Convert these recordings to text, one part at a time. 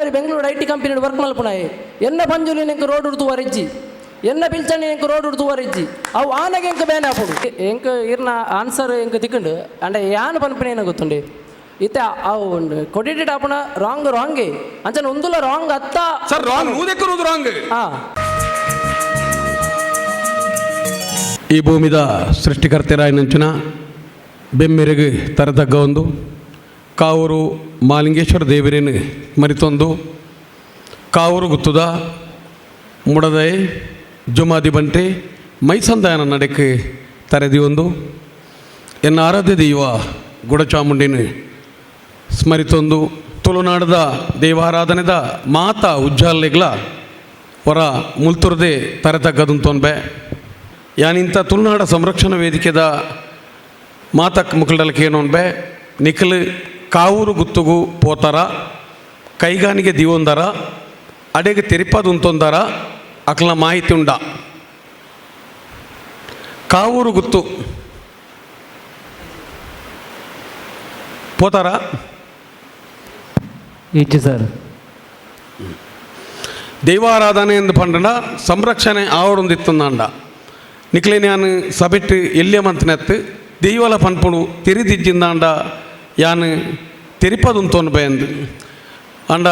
Bengaluru IT company work ಮಲ್ಪುನಾಯೆ. ಎನ್ನ ಪಂಜುಲಿ ಎಂಕ್ road ಉಡ್ದು ವರಿಜ್ಜಿ, ಎನ್ನ ಪಿಲ್ಚಣಿ ಎಂಕ್ ರೋಡ್ ಉಡ್ದು ವರಿಜ್ಜಿ. ಅವು ಆನಗ ಎಂಕ್ ಬೇನೆ ಆಪುಂಡು. ಎಂಕ್ ಇರ್ನ ಆನ್ಸರ್ ಎಂಕ್ ತಿಕ್ಕುಂಡು. ಅಂಡ ಯಾನ್ ಪನ್ಪಿನ ಏನ ಗೊತ್ತುಂಡೆ, ಇತ್ತೆ ಅವು ಕೊಡಿಟೆಡ್ ಆಪುನ ರಾಂಗ್ ರಾಂಗೇ. ಅಂಚನೆ ಉಂದುಲ ರಾಂಗ್ ಅತ್ತ? ಸರ್, ರಾಂಗ್, ನೂದಕ್ಕೆ ನೂದು ರಾಂಗ್. ಈ ಭೂಮಿದ ಸೃಷ್ಟಿಕರ್ತರಾಯನಂಚಿನ ಬೆಮ್ಮೆರೆಗ್ ತರತಗ್ಗ ಒಂದು ಕಾವೂರು ಮಾಲಿಂಗೇಶ್ವರ ದೇವರೇನು ಮರಿತೊಂದು, ಕಾವೂರು ಗುತ್ತುದ ಮುಡದೈ ಜುಮಾದಿ ಬಂಟೆ ಮೈಸಂದಾಯನ ನಡೆಕ್ ತರೆದಿ ಒಂದು ಎನ್ನ ಆರಾಧ್ಯ ದೈವ ಗುಡಚಾಮುಂಡಿನ ಸ್ಮರಿತೊಂದು, ತುಳುನಾಡದ ದೇವಾರಾಧನೆದ ಮಾತಾ ಉಜ್ಜಾಲೆಗ್ಲ ಹೊರ ಮುಲ್ತುರದೆ ತರೆತಗ್ಗದಂತೊನ್ಬೆ. ಯಾನಿಂತ ತುಳುನಾಡ ಸಂರಕ್ಷಣಾ ವೇದಿಕೆದ ಮಾತಕ್ ಮುಖಂಡಲಕ್ಕೆ ಏನೊನ್ಬೆ, ನಿಖಲ್ ಕಾವೂರು ಗುತ್ತುಗು ಪೋತಾರ, ಕೈಗಾನಿಗೆ ದಿವೊಂದರ, ಅಡೆಗೆ ತೆರಿಪದು ಉಂತೊಂದರ, ಅಕ್ಲ ಮಾಹಿತಿ ಉಂಡ? ಕಾವೂರು ಗುತ್ತು ಪೋತಾರ? ಇಜ್ಜಿ ಸರ್. ದೈವಾರಾಧನೆ ಎಂದು ಪಂಡಂಡ ಸಂರಕ್ಷಣೆ ಆವಡೊಂದಿತ್ತಂದಾಂಡ, ನಿಕ್ಲೆ ಯಾನ್ ಸಬೆಟ್ ಎಲ್ಯ ಮಂತ್ನೆತ್ತು ದೈವಲ ಪನ್ಪುಡು ತೆರಿದಿಜ್ಜಿಂದಾಂಡ ಯಾನ್ ತೆರಿಪದುಂತೊನ್ ಬಯಂದು. ಅಂಡ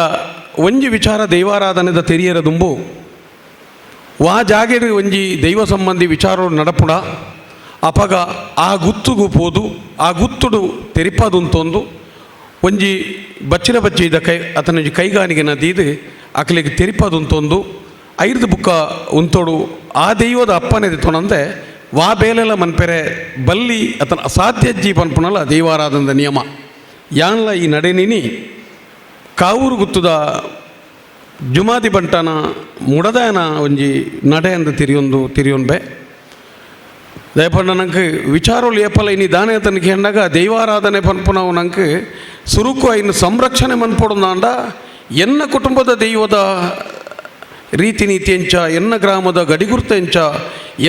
ಒಂಜಿ ವಿಚಾರ, ದೈವಾರಾಧನೆದ ತೆರಿಯರ ದುಂಬು ವಾ ಜಾಗೆಡ್ ಒಂಜಿ ದೈವ ಸಂಬಂಧಿ ವಿಚಾರ ನಡಪುಡ, ಅಪಗ ಆ ಗುತ್ತುಗು ಪೋದು ಆ ಗುತ್ತುಡು ತೆರಿಪದುಂತೊಂದು ಒಂಜಿ ಬಚ್ಚಿನ ಬಚ್ಚಿದ ಕೈ ಅತನೊಂಜಿ ಕೈಗಾನಿಗೆ ನದೀದು ಅಕ್ಲೆಗ್ ತೆರಿಪದುಂತೊಂದು ಐರ್ದು ಬುಕ್ಕ ಉಂತೋಡು. ಆ ದೈವದ ಅಪ್ಪನೆ ತೊಣಂದೆ ವಾ ಬೇಲೆಲ ಮನ್ಪೆರೆ ಬಲ್ಲಿ ಅತನ ಅಸಾಧ್ಯಜ್ಜಿ ಪನ್ಪುನಲ್ಲ ದೈವಾರಾಧನದ ನಿಯಮ. ಯಾನ್ಲ ಈ ನಡೆನಿನಿ ಕಾವೂರು ಗುತ್ತುದ ಜುಮಾದಿ ಬಂಟನ ಮುಡದಾಯನ ಒಂಜಿ ನಡೆ ಅಂದ್ ತಿರಿಯೊಂದು ತಿರಿಯೊನ್ಬೆ. ದಯಪಂಡ ನಂಗೆ ವಿಚಾರಗಳು ಏಪಲ ಇನಿ ದಾನೆ ತನಕ ಎಂಡಾಗ ದೈವಾರಾಧನೆ ಪನ್ಪುನವು ನಂಗೆ ಸುರುಕು ಐನು ಸಂರಕ್ಷಣೆ ಮನ್ಪೊಡುಂದಾಂಡ, ಎನ್ನ ಕುಟುಂಬದ ದೈವದ ರೀತಿ ನೀತಿ ಎಂಚ, ಎನ್ನ ಗ್ರಾಮದ ಗಡಿಗುರ್ತ ಎಂಚ,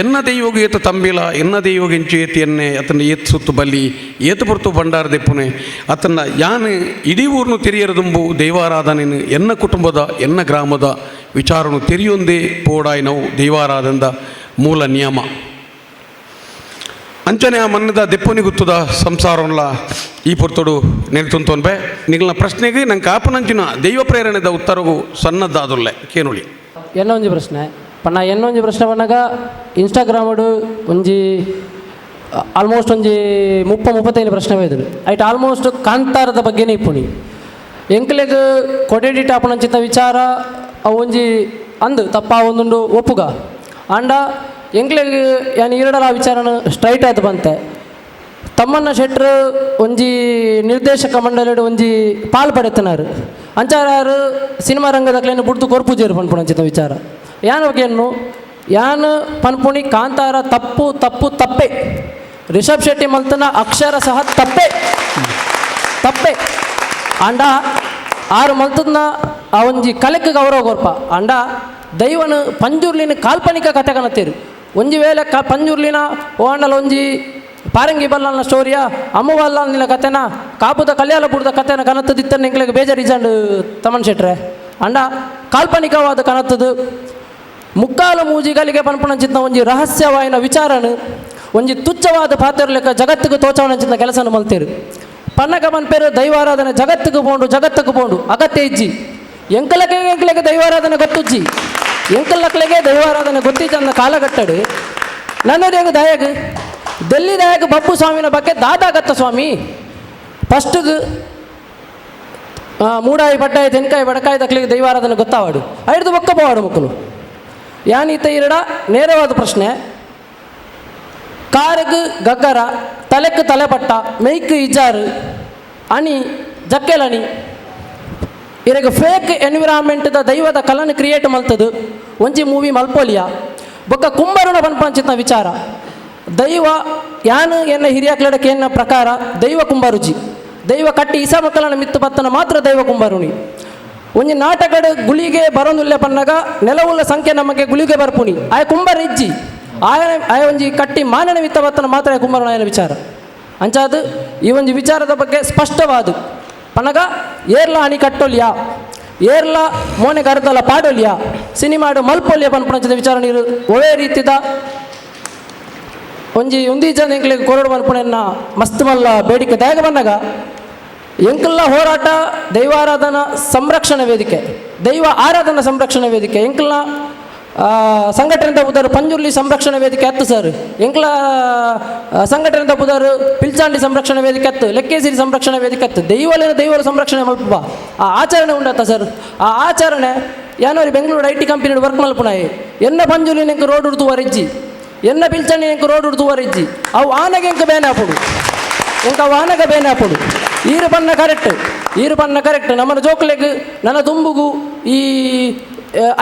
ಎನ್ನ ದೈವಗು ಏತ ತಂಬಿಲ, ಎನ್ನ ದೈವಗ ಎಂಚು ಏತ್ ಎನ್ನೆ ಅತನ ಏತ್ ಸುತ್ತು ಬಲ್ಲಿ, ಏತು ಪೊರ್ತು ಬಂಡಾರ ದೆಪ್ಪುನೆ, ಅತನ ಯಾನ್ ಇಡೀ ಊರ್ನು ತೆರಿಯರದುಂಬು ದೈವಾರಾಧನೆನು ಎನ್ನ ಕುಟುಂಬದ ಎನ್ನ ಗ್ರಾಮದ ವಿಚಾರನು ತೆರಿಯೊಂದೇ ಪೋಡಾಯ್ನವು ದೈವಾರಾಧನದ ಮೂಲ ನಿಯಮ. ಅಂಚನೆ ಆ ಮನ್ನದ ದೆಪ್ಪುನಿ ಗುತ್ತದ ಸಂಸಾರನ್ಲ ಈ ಪೊರ್ತುಡು ನೆನೆತುಂತೊನ್ಬೆ. ನಿಗಲ್ನ ಪ್ರಶ್ನೆಗೆ ನಂಗೆ ಕಾಪುನಂಚಿನ ದೈವ ಪ್ರೇರಣೆದ ಉತ್ತರವು ಸನ್ನದ್ದಾದುಲ್ಲೆ ಕೇನುಳಿ. ಎನ್ನ ಒಂಜಿ ಪ್ರಶ್ನೆ ಪನ್ನ, ಎನ್ನ ಒಂಜಿ ಪ್ರಶ್ನೆ ಪನ್ನಗ, ಇನ್ಸ್ಟಾಗ್ರಾಮಡು ಒಂಜಿ ಆಲ್ಮೋಸ್ಟ್ ಒಂಜಿ 30-35 ಪ್ರಶ್ನೆ ಬೈದರು. ಐಟ್ ಆಲ್ಮೋಸ್ಟ್ ಕಾಂತಾರದ ಬಗ್ಗೆನೇ ಇಪ್ಪುನಿ. ಎಂಕ್ಲೆಗ್ ಕೊಡೆಡಿಟ್ ಆಪುನಂಚಿತ ವಿಚಾರ ಅವು ಒಂಜಿ ಅಂದು ತಪ್ಪ ಒಂದುಂಡು ಒಪ್ಪುಗ. ಆಂಡ ಎಂಕ್ಲೆಗ್ ಯಾನ್ ಈರಡಲ ಆ ವಿಚಾರನ ಸ್ಟ್ರೈಟ್ ಆಯ್ತು ಬಂತೆ. ತಮ್ಮಣ್ಣ ಶೆಟ್ರು ಒಂಜಿ ನಿರ್ದೇಶಕ ಮಂಡಳಿಡ್ ಒಂಜಿ ಪಾಲ್ ಪಡೆತನಾರು. ಅಂಚಾರಾರು ಸಿನಿಮಾ ರಂಗದಕ್ಲೇನು ಬುಡ್ದು ಕೊರ್ಪುಜೇರು ಪನ್ಪುನಂಚಿತ ವಿಚಾರ ಯಾನ್ ಏನು ಯಾನ್ ಪನ್ಪುಣಿ, ಕಾಂತಾರ ತಪ್ಪು, ತಪ್ಪು, ತಪ್ಪೆ. ರಿಷಬ್ ಶೆಟ್ಟಿ ಮಲ್ತನ ಅಕ್ಷರ ಸಹ ತಪ್ಪೆ, ತಪ್ಪೆ. ಆಂಡ ಆರು ಮಲ್ತದ್ನ ಆ ಒಂಜಿ ಕಲೆಕ್ ಗೌರವ ಕೊರ್ಪ. ಆಂಡ ದೈವನ ಪಂಜುರ್ಲಿನ ಕಾಲ್ಪನಿಕ ಕತೆ ಕನತೇರು. ಒಂಜಿ ವೇಳೆ ಕ ಪಂಜುರ್ಲಿನ ಓ ಆಂಡಲ ಒಂಜಿ ಪಾರಂಗಿ ಬಲ್ಲಾಲ್ನ ಸ್ಟೋರಿಯ, ಅಮ್ಮ ಬಲ್ಲಾಲ್ನಿನ ಕತೆನ, ಕಾಪುದ ಕಲ್ಯಾಣ ಬುಡ್ದ ಕತೆನ ಕನತ್ತದಿತ್ತನ್ನ ಎಂಕ್ಲೆಗ್ ಬೇಜಾರಿಜಾಂಡ್ ತಮನ್ ಶೆಟ್ರೆ. ಅಂಡ ಕಾಲ್ಪನಿಕವಾದ ಕನತ್ತದು ಮುಕ್ಕಾಲು ಮೂಜಿಗಳಿಗೆ ಪನ್ಪುನಂಚಿತ್ನ ಒಂಜಿ ರಹಸ್ಯವಾಯಿನ ವಿಚಾರನು ಒಂಜಿ ತುಚ್ಛವಾದ ಪಾತ್ರಲೆಕ್ಕ ಜಗತ್ತಿಗೆ ತೋಚವನಂಚಿನ ಕೆಲಸನ ಮಲ್ತೇರು. ಪನ್ನಗ ಮನ್ಪೇರು ದೈವಾರಾಧನೆ ಜಗತ್ತಿಗೆ ಪೋಂಡು, ಜಗತ್ತಿಗೆ ಪೋಂಡು. ಅಗತ್ಯ ಇಜ್ಜಿ. ಎಂಕಲಕ್ಕೆ ಎಂಕಲೆಗೆ ದೈವಾರಾಧನೆ ಗೊತ್ತುಜ್ಜಿ. ಎಂಕಲಕ್ಲೆಗೆ ದೈವಾರಾಧನೆ ಗೊತ್ತಿಜ್ಜನ್ನ ಕಾಲಘಟ್ಟಡು ನನ್ನದೇಗ ದಾಯಗ್ ಡೆಲ್ಲಿ ದಾಯಗ ಬಪ್ಪು ಸ್ವಾಮಿನ ಬಗ್ಗೆ ದಾದಾಗತ್ತ ಸ್ವಾಮಿ. ಫಸ್ಟ್ಗೆ ಮೂಡಾಯಿ ಪಡ್ಡಾಯಿ ತೆನ್ಕಾಯಿ ಬಡಕಾಯಿ ದಕ್ಲಿಗೆ ದೈವಾರಾಧನೆ ಗೊತ್ತಾವಾಡು, ಐಡ್ದು ಬೊಕ್ಕ ಪೋವಾಡು ಮಕ್ಕಳು. ಯಾನೀತ ಇರಡ ನೇರವಾದ ಪ್ರಶ್ನೆ, ಕಾರಿಗೆ ಗಗ್ಗರ, ತಲೆಕ್ ತಲೆಪಟ್ಟ, ಮೆಯ್ಕ್ ಇಜಾರು, ಅಣಿ ಜಕ್ಕೆಲಣಿ, ಇರಗ ಫೇಕ್ ಎನ್ವಿರಾನ್ಮೆಂಟ್ದ ದೈವದ ಕಲನ್ ಕ್ರಿಯೇಟ್ ಮಲ್ತದು ಒಂಜಿ ಮೂವಿ ಮಲ್ಪೋಲಿಯ? ಬೊಕ್ಕ ಕುಂಬರುಣ ಪನ್ಪಂಚಿತ್ನ ವಿಚಾರ, ದೈವ ಯಾನು ಎನ್ನ ಹಿರಿಯಕ್ಲಡಕ್ಕೆ ಎನ್ನ ಪ್ರಕಾರ ದೈವ ಕುಂಬಾರುಜಿ. ದೈವ ಕಟ್ಟಿ ಇಸ ಮಕ್ಕಳನ್ನ ಮಿತ್ತು ಬತ್ತನ ಮಾತ್ರ ದೈವ ಕುಂಬಾರುಣಿ. ಒಂಜಿ ನಾಟಕಡ್ ಗುಳಿಗೆ ಬರೋನುಲ್ಲೆ ಪನ್ನಗ ನೆಲವುಳ್ಳ ಸಂಖ್ಯೆ ನಮಗೆ ಗುಳಿಗೆ ಬರ್ಪುನಿ. ಆಯ ಕುಂಬಾರ ಇಜ್ಜಿ. ಆಯ ಆಯ ಒಂಜಿ ಕಟ್ಟಿ ಮಾನನ ಮಿತ್ತ ಬತ್ತನ ಮಾತ್ರ ಆಯ ಕುಂಬಾರನ ಆಯನ ವಿಚಾರ. ಅಂಚಾದ ಈ ಒಂಜಿ ವಿಚಾರದ ಬಗ್ಗೆ ಸ್ಪಷ್ಟವಾದ ಪನಗ, ಏರ್ಲ ಅಣಿ ಕಟ್ಟೊಲಿಯಾ? ಏರ್ಲ ಮೋನೆ ಕರೆದಲ್ಲ ಪಾಡೊಲಿಯ ಸಿನಿಮಾಡು ಮಲ್ಪೊಲಿಯ ಪನ್ಪುನಂಚಿನ ವಿಚಾರ ಇರು ಒಳ್ಳೆ ರೀತಿದ ಒಂಜಿ ಒಂದಿ ಜನ ಎಂಕ್ಲೆಗ್ ಕೊರಡು ಮಲ್ಪುನೆನ್ನ ಮಸ್ತ್ ಮಲ್ಲ ಬೇಡಿಕೆ ದಾಯಗ ಬಂದಾಗ ಎಂಕಲ್ನ ಹೋರಾಟ ದೈವಾರಾಧನಾ ಸಂರಕ್ಷಣಾ ವೇದಿಕೆ, ದೈವ ಆರಾಧನಾ ಸಂರಕ್ಷಣಾ ವೇದಿಕೆ. ಎಂಕಲ್ನ ಸಂಘಟನೆ ಪುದರ್ ಪಂಜುರ್ಲಿ ಸಂರಕ್ಷಣಾ ವೇದಿಕೆ ಅತ್ತು ಸರ್. ಎಂಕ್ಲ ಸಂಘಟನೆ ಪುದರ್ ಪಿಲ್ಚಾಂಡಿ ಸಂರಕ್ಷಣಾ ವೇದಿಕೆ ಅತ್ತು, ಲೆಕ್ಕೇಸಿರಿ ಸಂರಕ್ಷಣಾ ವೇದಿಕೆ ಅತ್ತು. ದೈವಲಿನ ದೈವರ ಸಂರಕ್ಷಣೆ ಮಲ್ಪ ಆ ಆಚರಣೆ ಉಂಡತ್ತ ಸರ್. ಆ ಆಚರಣೆ ಯಾನೋರಿ ಬೆಂಗಳೂರು IT company work ಮಲ್ಪುನಾಯಿ. ಎನ್ನ ಪಂಜುರ್ಲಿ ಎಂಕ್ ರೋಡ್ ಉಡ್ತು ವರಿಜ್ಜಿ, ಎನ್ನ ಪಿಲ್ಚಂಡಿ ಎಂಕ್ ರೋಡ್ ಉಡ್ತು ವರಿಜ್ಜಿ. ಅವು ಆನಗೆ ಎಂಕ್ ಬೇನೆ ಆಪುಡು, ಎಂಕ ವಾನಗ ಬೇನೆ ಆಪುಡು. ಈರು ಬಣ್ಣ ಕರೆಕ್ಟ್, ಈರು ಬಣ್ಣ ಕರೆಕ್ಟ್. ನಮ್ಮನ ಜೋಕ್ಲೆಗ್ ನನ್ನ ದುಂಬುಗು ಈ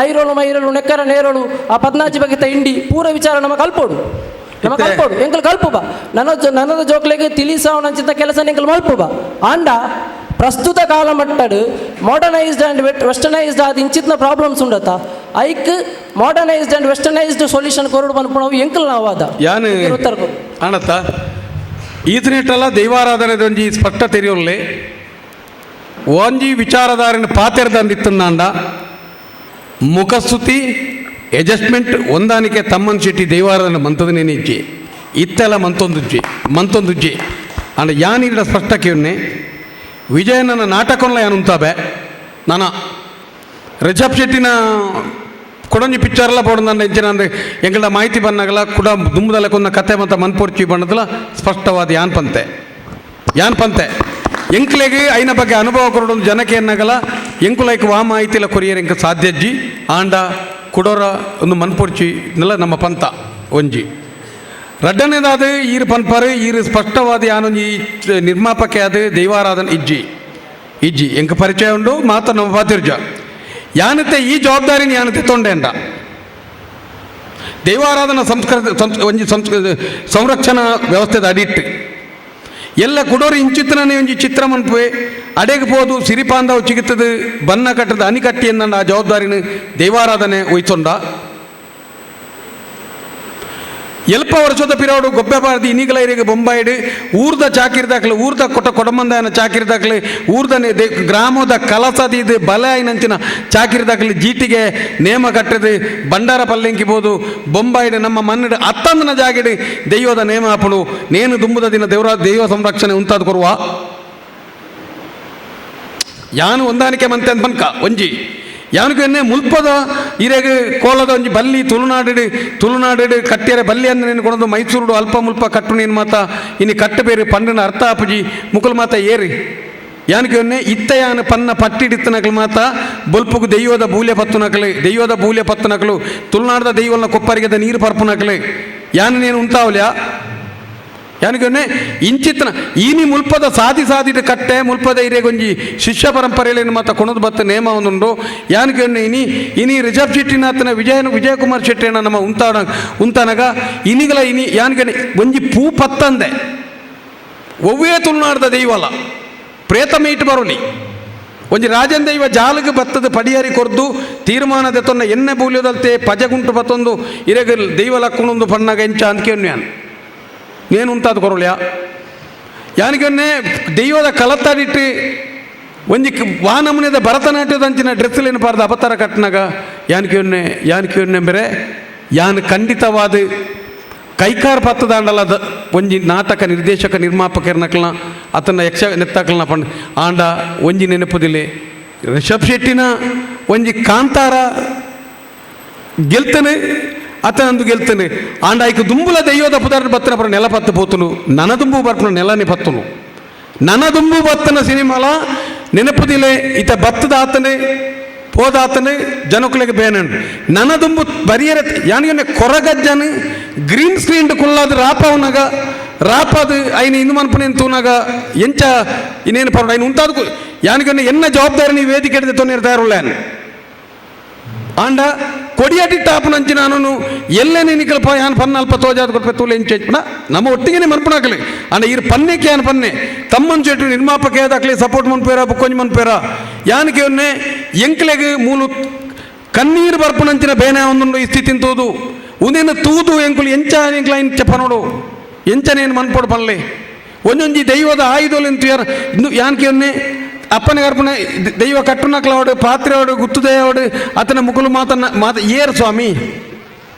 ಐರೋಳು ಮೈರೋಳು ನೆಕ್ಕರ ನೇರೋಳು ಆ ಪದ್ನಾಜಿ ಬಗೆತ ಇಂಡಿ ಪೂರ ವಿಚಾರ ನಮ್ಮ ಕಲ್ಪೋಡು, ನಮ್ಮ ಕಲ್ಪೋಡು. ಎಂಕಲ್ ಕಲ್ಪು ಬಾ ನನ್ನ ನನ್ನದ ಜೋಕ್ಲೆಗ್ ತಿಳಿಸಾವನಂಚಿತ ಕೆಲಸ ಎಂಕಲ್ ಮಲ್ಪು ಬಾ. ಆಂಡ ಪ್ರಸ್ತುತ ಕಾಲ ಮಟ್ಟಡು modernised and westernised ಆದ ಇಂಚಿತ್ನ ಪ್ರಾಬ್ಲಮ್ಸ್ ಉಂಡತ, ಐಕ್ modernised and westernised solution ಕೊರಡು ಪನ್ಪುನವು ಎಂಕಲ್ ನಾವಾದ ಯಾನ್ ಉತ್ತರ ಕೊರು. ಆಣತ್ತ ಈತನಿಟ್ಟಲ್ಲ ದೈವಾರಾಧನೆ ಒಂಜಿ ಸ್ಪಷ್ಟ ತೆರಿಯೊಲ್ಲೆ. ಒಂಜಿ ವಿಚಾರಧಾರಿನ ಪಾತೆರ್ದಂದಿತ್ತಂದಾಂಡ ಮುಖಸ್ತುತಿ ಅಡ್ಜಸ್ಟ್ಮೆಂಟ್ ಹೊಂದಾಣಿಕೆ ತಮ್ಮನ್ ಶೆಟ್ಟಿ ದೈವಾರಾಧನೆ ಮಂತದ ಇಜ್ಜಿ, ಇತ್ತೆಲ್ಲ ಮಂತೊಂದುಜ್ಜಿ ಮಂತೊಂದುಜ್ಜಿ. ಅಂಡ ಯಾನ್ ಇಡ ಸ್ಪಷ್ಟ ಕೇವ್ನೆ, ವಿಜಯನನ ನಾಟಕೊಂಲ ಯಾನ್ ಉಂತಾಬೆ. ನಾನ ರಿಷಬ್ ಶೆಟ್ಟಿನ ಕೊಡೊಂಜಿ ಪಿಕ್ಚರ್ಲ ಬೋಡಂದ ಎಂಚಿನ ಅಂದ್ರೆ ಎಂಕಲ್ಡ ಮಾಹಿತಿ ಬಂದಾಗಲ ಕುಡ ದುಂಬುದಲ್ಲ ಕೊಂದ ಕತೆ ಮತ್ತು ಮನ್ಪೊರ್ಚಿ ಬಣ್ಣದಲ ಸ್ಪಷ್ಟವಾದ ಯಾನ್ ಪಂತೆ, ಯಾನ್ ಪಂತೆ. ಎಂಕ್ಲೆಗ್ ಐನ ಬಗ್ಗೆ ಅನುಭವ ಕೊರಡೊಂದು ಜನಕ್ಕೆ ಎನ್ನಗಲ ಎಂಕುಲೈಕ್ ವಾ ಮಾಹಿತಿಲ ಕೊರಿಯರ್ ಎಂಕ ಸಾಧ್ಯಜ್ಜಿ. ಆಂಡ ಕುಡೋರ ಒಂದು ಮನ್ಪೊರ್ಚಿ ನೆಲ್ಲ ನಮ್ಮ ಪಂತ. ಒಂಜಿ ರಡ್ಡನೇದಾದ ಈರು ಪನ್ಪರು, ಈರು ಸ್ಪಷ್ಟವಾದ ಯಾನೊಂಜಿ ನಿರ್ಮಾಪಕ ಆದ ದೈವಾರಾಧನೆ ಇಜ್ಜಿ ಇಜ್ಜಿ. ಎಂಕ ಪರಿಚಯ ಉಂಡು ಮಾತ್ರ ನಮ್ಮ ಪಾತಿರ್ಜ. ಯಾನತೆ ಈ ಜವಾಬ್ದಾರಿನ ಯಾನತೆ ತೊಂಡೆಂಡ ದೈವಾರಾಧನಾ ಸಂಸ್ಕೃತ ಒಂಜಿ ಸಂರಕ್ಷಣಾ ವ್ಯವಸ್ಥೆದ ಅಡಿಟ್ಟು ಎಲ್ಲ ಕುಡೋರು ಇಂಚಿತ್ತನೇ ಒಂಜಿ ಚಿತ್ರ ಮನ್ಪುವೆ. ಅಡೆಗೆ ಪೋದು ಸಿರಿಪಾಂದವು ಚಿಗಿತದು ಬನ್ನ ಕಟ್ಟದ ಅನಿ ಕಟ್ಟಿ ಎಂದಂಡ ಆ ಜವಾಬ್ದಾರಿನ ದೈವಾರಾಧನೆ ಒಯ್ತೊಂಡ. ಎಲ್ಪ ವರ್ಷದ ಪಿರೋಡು ಗೊಬ್ಬೆ ಬಾರದಿ ಇನಿಗಲೈರಿಗೆ ಬೊಂಬಾಯಿಡು ಊರ್ದ ಚಾಕಿರ್ದಾಕ್ಲು, ಊರ್ದ ಕೊಟ್ಟ ಕೊಡಮಂದಾಯನ ಚಾಕಿರ್ದಾಕ್ಲು, ಊರ್ದ ಗ್ರಾಮದ ಕಲಸದಿದ್ದು ಬಲ ಐನಂಚಿನ ಚಾಕಿರ್ದಾಕ್ಲು ಜೀಟಿಗೆ ನೇಮ ಕಟ್ಟದು ಬಂಡಾರ ಪಲ್ಲೆಂಕಿಬೋದು ಬೊಂಬಾಯಿಡು ನಮ್ಮ ಮಣ್ಣಿಡು ಅತ್ತಂದನ ಜಾಗಿಡು ದೈವದ ನೇಮ ಆಪುಡು. ನೇನು ದುಂಬುದ ದಿನ ದೇವರ ದೈವ ಸಂರಕ್ಷಣೆ ಉಂತಾದ ಕೊರುವ ಯಾನು ಹೊಂದಾಣಿಕೆ ಮಂತೆ ಅಂತ ಪನ್ಕ. ಒಂಜಿ ಯಾನకు ಎನ್ನೆ ಮುಲ್ಪದ ಇರೆಗ್ ಕೋಲದ ಒಂಜಿ ಬಲ್ಲಿ ತುಳುನಾಡು ತುಳುನಾಡು ಕಟ್ಟಿಯರೆ ಬಲ್ಲಿ ಅಂದ್ರೆ ನೀನು ಕೊಡೋದು ಮೈಸೂರುಡು ಅಲ್ಪ ಮುಲ್ಪ ಕಟ್ಟು ನೀನು ಮಾತ ಇನಿ ಕಟ್ಟು ಬೇರೆ ಪಂಡಿನ ಅರ್ಥ ಆಪುಜಿ ಮುಕುಲ್ ಮಾತ ಏರಿ. ಯಾನಕ್ಕೆ ಎನ್ನೆ ಇತ್ತ ಯಾನು ಪನ್ನ ಪಟ್ಟಿಡಿತ್ತನಕಲು ಮಾತ ಬೊಲ್ಪುಗು ದೈವದ ಬೂಲ್ಯ ಪತ್ತುನಕಲು, ದೈವದ ಬೂಲ್ಯ ಪತ್ತುನಕಲು, ತುಳುನಾಡದ ದೈವಲ್ನ ಕೊಪ್ಪರಿಗೆದ ನೀರು ಪರ್ಪುನಕಲು ಯಾನು ನೀನು ಉಂತಾವಲ್ಯಾ? ಯಾನಿಗೊನ್ನೆ ಇಂಚಿತ್ತನ ಈನಿ ಮುಲ್ಪದ ಸಾದಿ ಸಾದಿದ ಕಟ್ಟೆ ಮುಲ್ಪದ ಇರೆಗೊಂಜಿ ಶಿಷ್ಯ ಪರಂಪರೆಯಲ್ಲಿ ಮಾತ ಕೊಣದು ಬತ್ತ ನೇಮ ಒಂದುಂಡು. ಯಾನಿಗೊನ್ನೆ ಇನಿ ಇನಿ ರಿಷಬ್ ಶೆಟ್ಟಿನಾಥನ ವಿಜಯನ ವಿಜಯಕುಮಾರ್ ಶೆಟ್ಟಿನ ನಮ್ಮ ಉಂತಾಡ ಉಂತಾನಗ ಇನಿಗಲ ಇನಿ ಯಾನಿಗೊನ್ನೆ ಒಂಜಿ ಪೂ ಪತ್ತಂದೆ ಒವ್ವೇ ತುಳುನಾಡ್ದ ದೈವಲ್ಲ ಪ್ರೇತ ಮೀಟ್ ಬರೋಲಿ ಒಂಜಿ ರಾಜನ್ ದೈವ ಜಾಲಗ ಬತ್ತದ ಪಡಿಯರಿ ಕೊರ್ದು ತೀರ್ಮಾನ ದೆತ್ತೊನ್ನ ಎಣ್ಣೆ ಬೂಲ್ಯದಲ್ತೆ ಪಜಗುಂಟು ಬತ್ತೊಂದು ಇರೆಗ ದೈವ ಲಕ್ಕುಣೊಂದು ಪಣ್ಣಗ ಎಂಚ ಅಂದ್ಕೇನು ಯಾನ್ ನೇನು ಉಂತಾದ ಕೊರೊಲ್ಯಾ? ಯಾನಿಗೊನ್ನೆ ದೈವದ ಕಲತ್ತಾಡಿಟ್ಟು ಒಂಜಿ ವಾನಮುನಿದ ಭರತನಾಟ್ಯದಂಚಿನ ಡ್ರೆಸ್ಲೇನು ಪಾರ್ದ ಅಪತಾರ ಕಟ್ಟನಾಗ ಯಾನಿಕೆ ಯಾನಿಕೆ ಬೇರೆ ಯಾನ್ ಖಂಡಿತವಾದ ಕೈಕಾರ್ ಪತ್ತದಾಂಡಲ ಒಂಜಿ ನಾಟಕ ನಿರ್ದೇಶಕ ನಿರ್ಮಾಪಕರ್ನಕ್ಲನ ಅತನ ಯಕ್ಷ ನೆತ್ತಾಕ್ಲನ ಪಂಡ್. ಆಂಡ ಒಂಜಿ ನೆನಪುದಿಲ್ಲ, ರಿಷಬ್ ಶೆಟ್ಟಿನ ಒಂಜಿ ಕಾಂತಾರ ಗೆಲ್ತನೆ ಅತನಂದು ಗೆಲ್ತನೆ. ಆಂಡ ಐಕ್ ದುಂಬುಲ ದೈವದ ಪುದರ್ ಬತ್ತನ ಪರ ನೆಲ ಪತ್ತು ಪೋತುನು. ನನ ದುಂಬು ಬರ್ಪುನ ನೆಲನೆ ಪತ್ತುನು. ನನ ದುಂಬು ಬತ್ತನ ಸಿನಿಮಾಲ ನೆನಪುದಿಲೆ. ಇತ ಬತ್ತದ ಆತನೆ ಪೋದಾತನೆ ಜನಕುಲೆಗೆ ಬೇನಂಡು ನನ ದುಂಬು ಬರಿಯರ ಯಾನಿಗೆ ಕೊರಗಜ್ಜನ ಗ್ರೀನ್ ಸ್ಕ್ರೀನ್ ಕುಲ್ಲಾದ ರಾಪವನಗ ರಾಪದು ಐನ ಇಂದು ಮನ್ಪುನೇನು ತೂನಾಗ ಎಂಚ ಇನ್ನೇನು ಪರೋಡ ಐನು ಉಂತಾದ ಯಾನಿಗೆ ಎನ್ನ ಜವಾಬ್ದಾರಿ ನೀವು ವೇದಿಕೆ ಹಿಡಿದು ತೊಂದರೆ ತಯಾರುಳ್ಳ. ಆಂಡ ಕೊಡಿಯಟಿ ಟಾಪ್ ನಂಚಿ ನಾನು ಎಲ್ಲೇ ನಿಕಲ್ಪ ಯಾನ್ ಪನ್ನ ಅಲ್ಪ ತೋಜಾದ ಕೊಟ್ಪೆ ತೂಲೆ ಎಂಚ ನಮ್ಮ ಒಟ್ಟಿಗೆ ಮನ್ಪುಣಾಕಲಿ. ಆಂಡ ಈರ್ ಪನ್ನೆಕ್ಕೆ ಯಾನ್ ಪನ್ನೆ ತಮ್ಮನ್ ಚೆಟ್ಟು ನಿರ್ಮಾಪಕ ದಾಕ್ಲಿ ಸಪೋರ್ಟ್ ಮನ್ಪೇರ ಬುಕ್ಕೊಂಜಿ ಮನ್ಪೇರ. ಯಾನಕ್ಕೆ ಒನ್ನೆ ಎಂಕ್ಲೆಗ್ ಮೂಲು ಕಣ್ಣೀರು ಬರ್ಪುನಂಚಿನ ಬೇನೆ ಒಂದುಂಡು. ಈ ಸ್ಥಿತಿನ ತೂದು ಉಂದೇನು ತೂದು ಎಂಕುಲು ಎಂಚ ಎಂಕ್ಲ ಇಂಚ ಪನೋಡು ಎಂಚನೇನು ಮನ್ಪೋಡು ಪನ್ಲೆ. ಒಂಜೊಂಜಿ ದೈವದ ಆಯುಧಲು ಯಾನಕ್ಕೆ ಒನ್ನೆ ಅಪ್ಪನ ಗರ್ಪನೆ ದೈವ ಕಟ್ಟುನಕ್ಲವಡು ಪಾತ್ರೆವಡು ಗುತ್ತುದಯವಡು ಅತನ ಮುಕುಲು ಮಾತನ್ನ ಮಾತ ಏರ್ ಸ್ವಾಮಿ.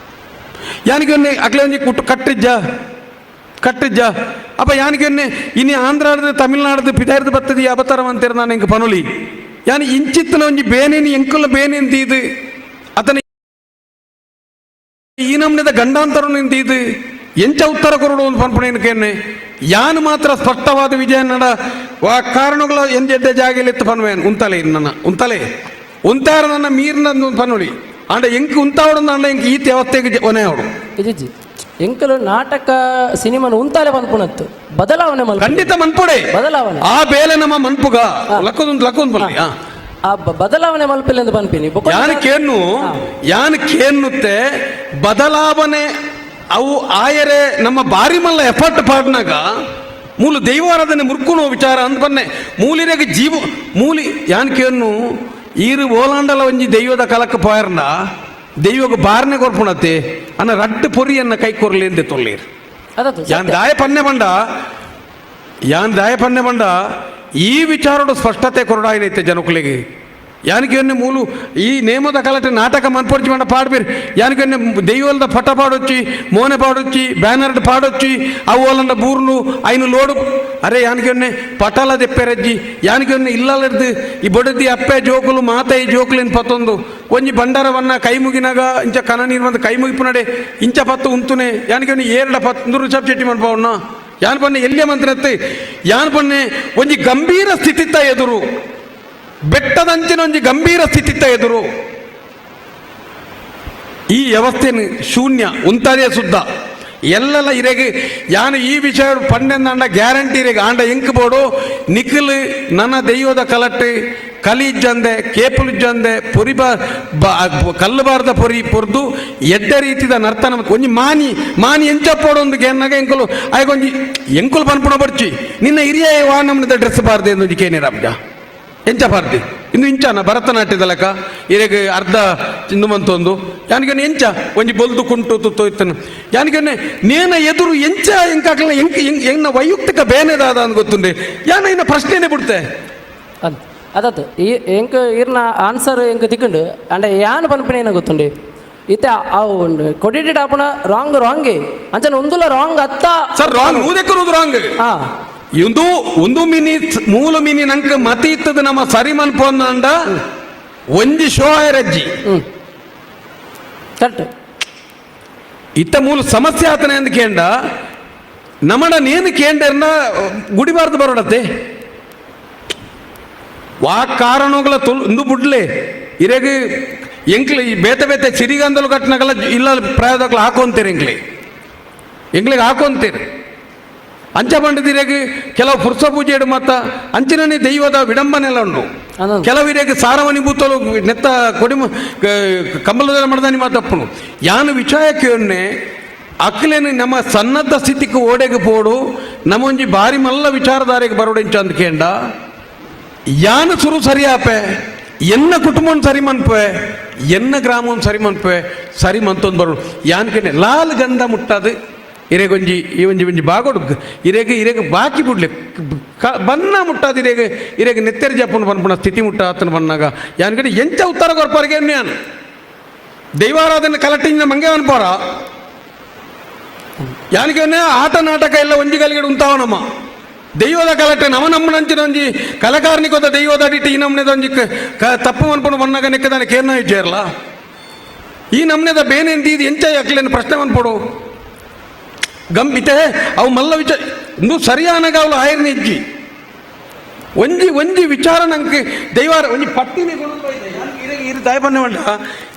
ಯಾನಿಗೆ ಒಂದೆ ಅಕ್ಲೆ ಒಂಜಿ ಕುಟ್ಟು ಕಟ್ಟಿಜ್ಜ ಕಟ್ಟಿಜ್ಜ. ಅಪ್ಪ ಯಾನಿಗೆ ಒಂದೆ ಇನಿ ಆಂಧ್ರದ ತಮಿಳ್ನಾಡದ ಪಿದಾರ್ದ ಬತ್ತದ ಈ ಅಬತಾರ ಅಂತೀರ ನಾನು ಎಂಕ್ ಪನುಲಿ. ಯಾನಿ ಇಂಚಿತ್ತನ ಒಂಜಿ ಬೇನೇನಿ ಎಂಕುಲ ಬೇನೇನು ತೀದು ಅತನ ಈ ನಮ್ನಿದ ಗಂಡಾಂತರ ನಿಂತಿದ್ದು ಎಂಚ ಉತ್ತರ ಕೊರಡು ಒಂದು ಪನ್ಪುಣೇನಕೇನೆ. ಯಾನು ಮಾತ್ರ ಸ್ಪಷ್ಟವಾದ ವಿಜಯನಡ ವಾ ಕಾರಣಗಳ ಎಂಜೆಡ್ಡೆ ಜಾಗಲಿತ್ತು ಪನ್ವೇನ್ ಉಂತಲೆ ನನ್ನ ಉಂತಲೆ ಉಂತಾರ ನನ್ನ ಮೀರ್ನ ಪನ್ನುಳಿ ಆಂಡ ಎಂಕ್ ಉಂತಾವಡು ಅಂಡ ಎಂಕ್ ಈತ ಯಾವತ್ತೆಗೆ ಒನೆ ಅವಡು. ಇಜ್ಜಿ, ಎಂಕಲು ನಾಟಕ ಸಿನಿಮಾನ ಉಂತಾಲೆ ಪನ್ಪುನತ್ತು ಬದಲಾವಣೆ ಮಲ್ಪ. ಖಂಡಿತ ಮನ್ಪುಡೆ. ಬದಲಾವಣೆ. ಆ ಬೇಲೆ ನಮ್ಮ ಮನ್ಪುಗ ಲಕ್ಕೊಂದು ಲಕ್ಕೊಂದು ಬನ್ನಿ. ಆ ಬದಲಾವಣೆ ಮಲ್ಪಿಲ್ಲ ಎಂದು ಪನ್ಪಿನಿ ಬೊಕ್ಕ. ಯಾನ್ ಕೇನ್ನು ಯಾನ್ ಕೇನ್ನುತ್ತೆ ಬದಲಾವಣೆ ಅವು ಆಯರೆ ನಮ್ಮ ಬಾರಿ ಮಲ್ಲ ಎಫರ್ಟ್ ಪಾಡ್ನಾಗ ಮೂಲ ದೈವಾರಾಧನೆ ಮುರ್ಕುನೋ ವಿಚಾರ ಅಂದ್ ಬನ್ನೆ ಮೂಲಿರೆಗೆ ಜೀವ ಮೂಲಿ. ಯಾನ್ ಕೇನ್ನು ಈರು ಓಲಾಂಡಲ ಒಂಜಿ ದೈವದ ಕಲಕ್ಕ ಪೋಯರ್ನ ದೈವಗ ಬಾರನೆ ಕೊರ್ಪುಣತೆ ಅನ್ನ ರಡ್ಡು ಪೊರಿಯನ್ನ ಕೈ ಕೊರ್ಲಿ ಎಂದೆ ತೊಳ್ಳೀರು. ಅದತ್ತು. ಯಾನ್ ದಾಯ ಪನ್ನೆ ಬಂಡ, ಯಾನ್ ದಾಯ ಪನ್ನೆ ಬಂಡ, ಈ ವಿಚಾರಡು ಸ್ಪಷ್ಟತೆ ಕೊರಡಾಯಿನೈತೆ ಜನಕುಲಿಗೆ. ಯಾನಿಗೆ ಮೂಲು ಈ ನೇಮದ ಕಲಟೆ ನಾಟಕ ಮನ್ಪೊರ್ಚಿ ಮಂಡ ಪಾಡ್ಬೀರ್. ಯಾನಿಗೆ ದೈವಲ್ದ ಪಟ ಪಾಡೊಚ್ಚಿ, ಮೋನೆ ಪಾಡೊಚ್ಚಿ, ಬ್ಯಾನರ್ ಪಾಡೊಚ್ಚಿ, ಅವು ಓಲಂಡ ಬೂರ್ನು ಐನು ಲೋಡು. ಅರೆ ಯಾನಿಗೆ ಪಟಲ ದೆಪ್ಪೆರಜ್ಜಿ. ಯಾನಿಗೆ ಇಲ್ಲಲರ್ದು ಈ ಬೊಡದಿ ಅಪ್ಪೆ ಜೋಕುಲು ಮಾತ ಈ ಜೋಕುಲಿನ ಪತ್ತೊಂದು ಒಂಜಿ ಬಂಡಾರವನ್ನ ಕೈ ಮುಗಿನಾಗ ಇಂಚ ಕನ ನೀರು ಬಂದು ಕೈ ಮುಗಿಪುನಡೆ ಇಂಚ ಪತ್ತು ಉಂತುನೆ. ಯಾನಿಗೆ ಏರಡ ಪತ್ತು ರಿಷಬ್ ಶೆಟ್ಟಿ ಮನ್ಪವನ್ನ. ಯಾನ್ ಪನ್ನೆ ಎಲ್ಲಿಯ ಮಂತ್ರತ್ತೆ ಯಾನ್ ಪನ್ನೆ ಒಂಜಿ ಗಂಭೀರ ಸ್ಥಿತಿತ್ತ ಎದುರು, ಬೆಟ್ಟದಂಚಿನ ಒಂಜಿ ಗಂಭೀರ ಸ್ಥಿತಿತ್ತ ಎದುರು ಈ ವ್ಯವಸ್ಥೆನು ಶೂನ್ಯ ಉಂತದೇ ಸುದ್ದ ಎಲ್ಲೆಲ್ಲ ಇರೆಗೆ. ಯಾನು ಈ ವಿಷಯ ಪಂಡೆಂದಾಂಡ ಗ್ಯಾರಂಟಿ ಇರೆಗೆ ಆಂಡ ಎಂಕ್ ಬೋಡು ನಿಖಿಲ್ ನನ್ನ ದೈವದ ಕಲಟ್ಟು ಕಲಿ ಇಜ್ಜಂದೆ, ಕೇಪುಲ್ ಇಜ್ಜಂದೆ, ಪೊರಿ ಬಾ ಕಲ್ಲು ಬಾರ್ದ ಪೊರಿ ಪೊರ್ದು ಎಡ್ಡೆ ರೀತಿದ ನರ್ತನ ಒಂಜಿ ಮಾನಿ ಮಾನಿ ಎಂಚಪ್ಪೋಡು ಒಂದು ಕೇನ್ನಾಗ ಎಂಕುಲು ಆಯ್ಕೊಂಜಿ ಎಂಕುಲು ಪನ್ಪುಣ ಬರ್ಚಿ. ನಿನ್ನ ಹಿರಿಯ ವಾ ನಮ್ಮದ ಡ್ರೆಸ್ ಬಾರ್ದೆ ಒಂಜಿ ಕೇನಿರಬ್ಜ ಎಂಚ ಬಾರ್ದಿ ಇನ್ನು ಇಂಚಾನ ಭರತನಾಟ್ಯದ ಲೆಕ್ಕ ಇರೆಗ್ ಅರ್ಧ ಚಿಂದು ಮಂತೊಂದು. ಯಾನಿಗೆ ಎಂಚ ಒಂಜಿ ಬೊಲ್ದು ಕುಂಟು ತುತ್ತು ಇತ್ತನು. ಯಾನಿಗೆ ನೇನ ಎದುರು ಎಂಚ ಎಂಕಾಕಲ ಎಂಕ್ ಎಂಕ್ ಎನ್ನ ವೈಯಕ್ತಿಕ ಬೇನೆದಾದ ಅಂತ ಗೊತ್ತುಂಡೆ. ಯಾನ ಇನ್ನ ಪ್ರಶ್ನೆನೇ ಬಿಡ್ತೆ. ಅಂದ್ ಅದತ್ತು ಈ ಎಂಕ್ ಇರ್ನ ಆನ್ಸರ್ ಎಂಕ್ ತಿಕ್ಕುಂಡು. ಅಂಡ ಯಾನ್ ಪನ್ಪಿನ ಏನ ಗೊತ್ತುಂಡು, ಇತ್ತೆ ಅವು ಕೊಡಿಟೆಡ್ ಆಪುನ ರಾಂಗ್ ರಾಂಗೆ ಅಂಚನೆ ಒಂದುಲ ರಾಂಗ್ ಅತ್ತ. ಸರ್, ರಾಂಗ್ ನೂದೆಕ್ಕೂ ರಾಂಗ್. ಇಂದು ಒಂದು ಮಿನಿ ಮೂಲ ಮಿನಿ ನಂಗೆ ಮತಿ ಇತ್ತದ ನಮ್ಮ ಸರಿ ಮನ್ಪು ಅಂದ ಒಂಜಿ ಶೋ ಆಯರಜ್ಜಿ. ಕರೆಕ್ಟ್. ಇತ್ತ ಮೂಲ ಸಮಸ್ಯೆ ಆತನ ಎಂದು ಕೇಂಡ ನಮಡ ನೇನು ಕೇಂಡರ್ನ ಗುಡಿಬಾರ್ದು ಬರೋಡತ್ತೆ ವಾ ಕಾರಣಗಳ ತುಲ್ ಇಂದು ಬುಡ್ಲೆ ಇರೆಗ್ ಎಂಕ್ಲೆ ಈ ಬೇತೆ ಬೇತೆ ಸಿರಿಗಂದಲು ಕಟ್ಟನಗಲ್ಲ ಇಲ್ಲ ಪ್ರಾಯದಕ್ಲ ಹಾಕೊಂತೀರಿ, ಎಂಕ್ಲೆ ಎಂಕ್ಲಿಗೆ ಹಾಕೊಂತೀರಿ. ಅಂಚ ಬಂಡದಿರೆಗ್ ಕೆಲವು ಪುರುಷ ಪೂಜೆ ಮತ್ತ ಅಂಚಿನನೇ ದೈವದ ವಿಡಂಬನೆ ಎಲ್ಲ ಉಂಟು. ಅದೊಂದು. ಕೆಲವು ಇರೆಗ್ ಸಾರವನಿ ಬೂತಲು ನೆತ್ತ ಕೊಡಿ ಕಂಬಲದ ಮಡದಾನಿ ಮಾತಪ್ಪನು. ಯಾನು ವಿಚಾರಕ್ಕೆ ಅಕ್ಲೇನು ನಮ್ಮ ಸನ್ನದ್ಧ ಸ್ಥಿತಿಗೆ ಓಡೆಗೆ ಪೋಡು ನಮ್ಮೊಂಜಿ ಬಾರಿ ಮಲ್ಲ ವಿಚಾರಧಾರೆಗೆ ಬರೋಡು ಅಂದ ಕೇಂಡ. ಯಾನು ಸುರು ಸರಿಯಾಪೆ, ಎನ್ನ ಕುಟುಂಬನ ಸರಿ ಮನ್ಪೆ, ಎನ್ನ ಗ್ರಾಮವನ್ನು ಸರಿ ಮನ್ಪೆ, ಸರಿ ಮಂತೊಂದು ಬರೋಡು. ಯಾನ್ಕೆನೆ ಲಾಲ್ ಗಂಧ ಮುಟ್ಟಾದು ಇರೆಗೊಂಜಿ ಈ ಒಂಜಿ ಒಂಜಿ ಬಾಗೋಡು ಇರೆಗೆ ಇರೆಗೆ ಬಾಕಿ ಬಿಡ್ಲೆ ಬನ್ನ ಮುಟ್ಟಾದು ಇರೆಗೆ ಇರೆಗೆ ನೆತ್ತೆರ್ ಜಪ್ಪನ ಪನ್ಪುನ ಸ್ಥಿತಿ ಮುಟ್ಟ ಆತನ ಬನ್ನಾಗ ಯಾನ್ಕಡೆ ಎಂಚ ಉತ್ತರ ಕೊರ್ಪರಿಗೆ. ಯಾನು ದೈವಾರಾಧನೆ ಕಲಟ್ಟಿಂದ ಮಂಗೆ ಅನ್ಪೋರ. ಯಾನಿಗೆ ಆಟ ನಾಟಕ ಎಲ್ಲ ಒಂಜಿ ಗಲಿಗಡೆ ಉಂತಾವ. ನಮ್ಮ ದೈವದ ಕಲಟೆ ನಮ ನಮ್ಮನಂಚಿನ ಒಂಜಿ ಕಲಕಾರ್ನಿಕೋದ ದೈವದ ಅಡಿಟ್ಟು ಈ ನಮ್ಮನೆದ ಒಂಜಿ ತಪ್ಪು ಮನ್ಪುಣ ಬನ್ನಾಗ ನೆಕ್ಕದಾನೆ ಕೇರ್ನ ಇಜ್ಜೇರ್ಲ. ಈ ನಮ್ಮನೆದ ಬೇನೇನು ಇದು ಎಂಚ ಅಕ್ಲೇನು ಪ್ರಶ್ನೆ ಮನ್ಪೊಡು ಗಂಬಿತೆ. ಅವು ಮಲ್ಲ ವಿಚಾರ ಇಂದು ಸರಿಯಾನಗ ಅವಳು ಆಯರ್ನ ಇಜ್ಜಿ. ಒಂಜಿ ಒಂಜಿ ವಿಚಾರ ನಂಗೆ ದೈವಾರ ಒಂಜಿ ಪಟ್ಟಿನೇ ಇರು ದಾಯ ಪನ್ನೆ ಮಂಡ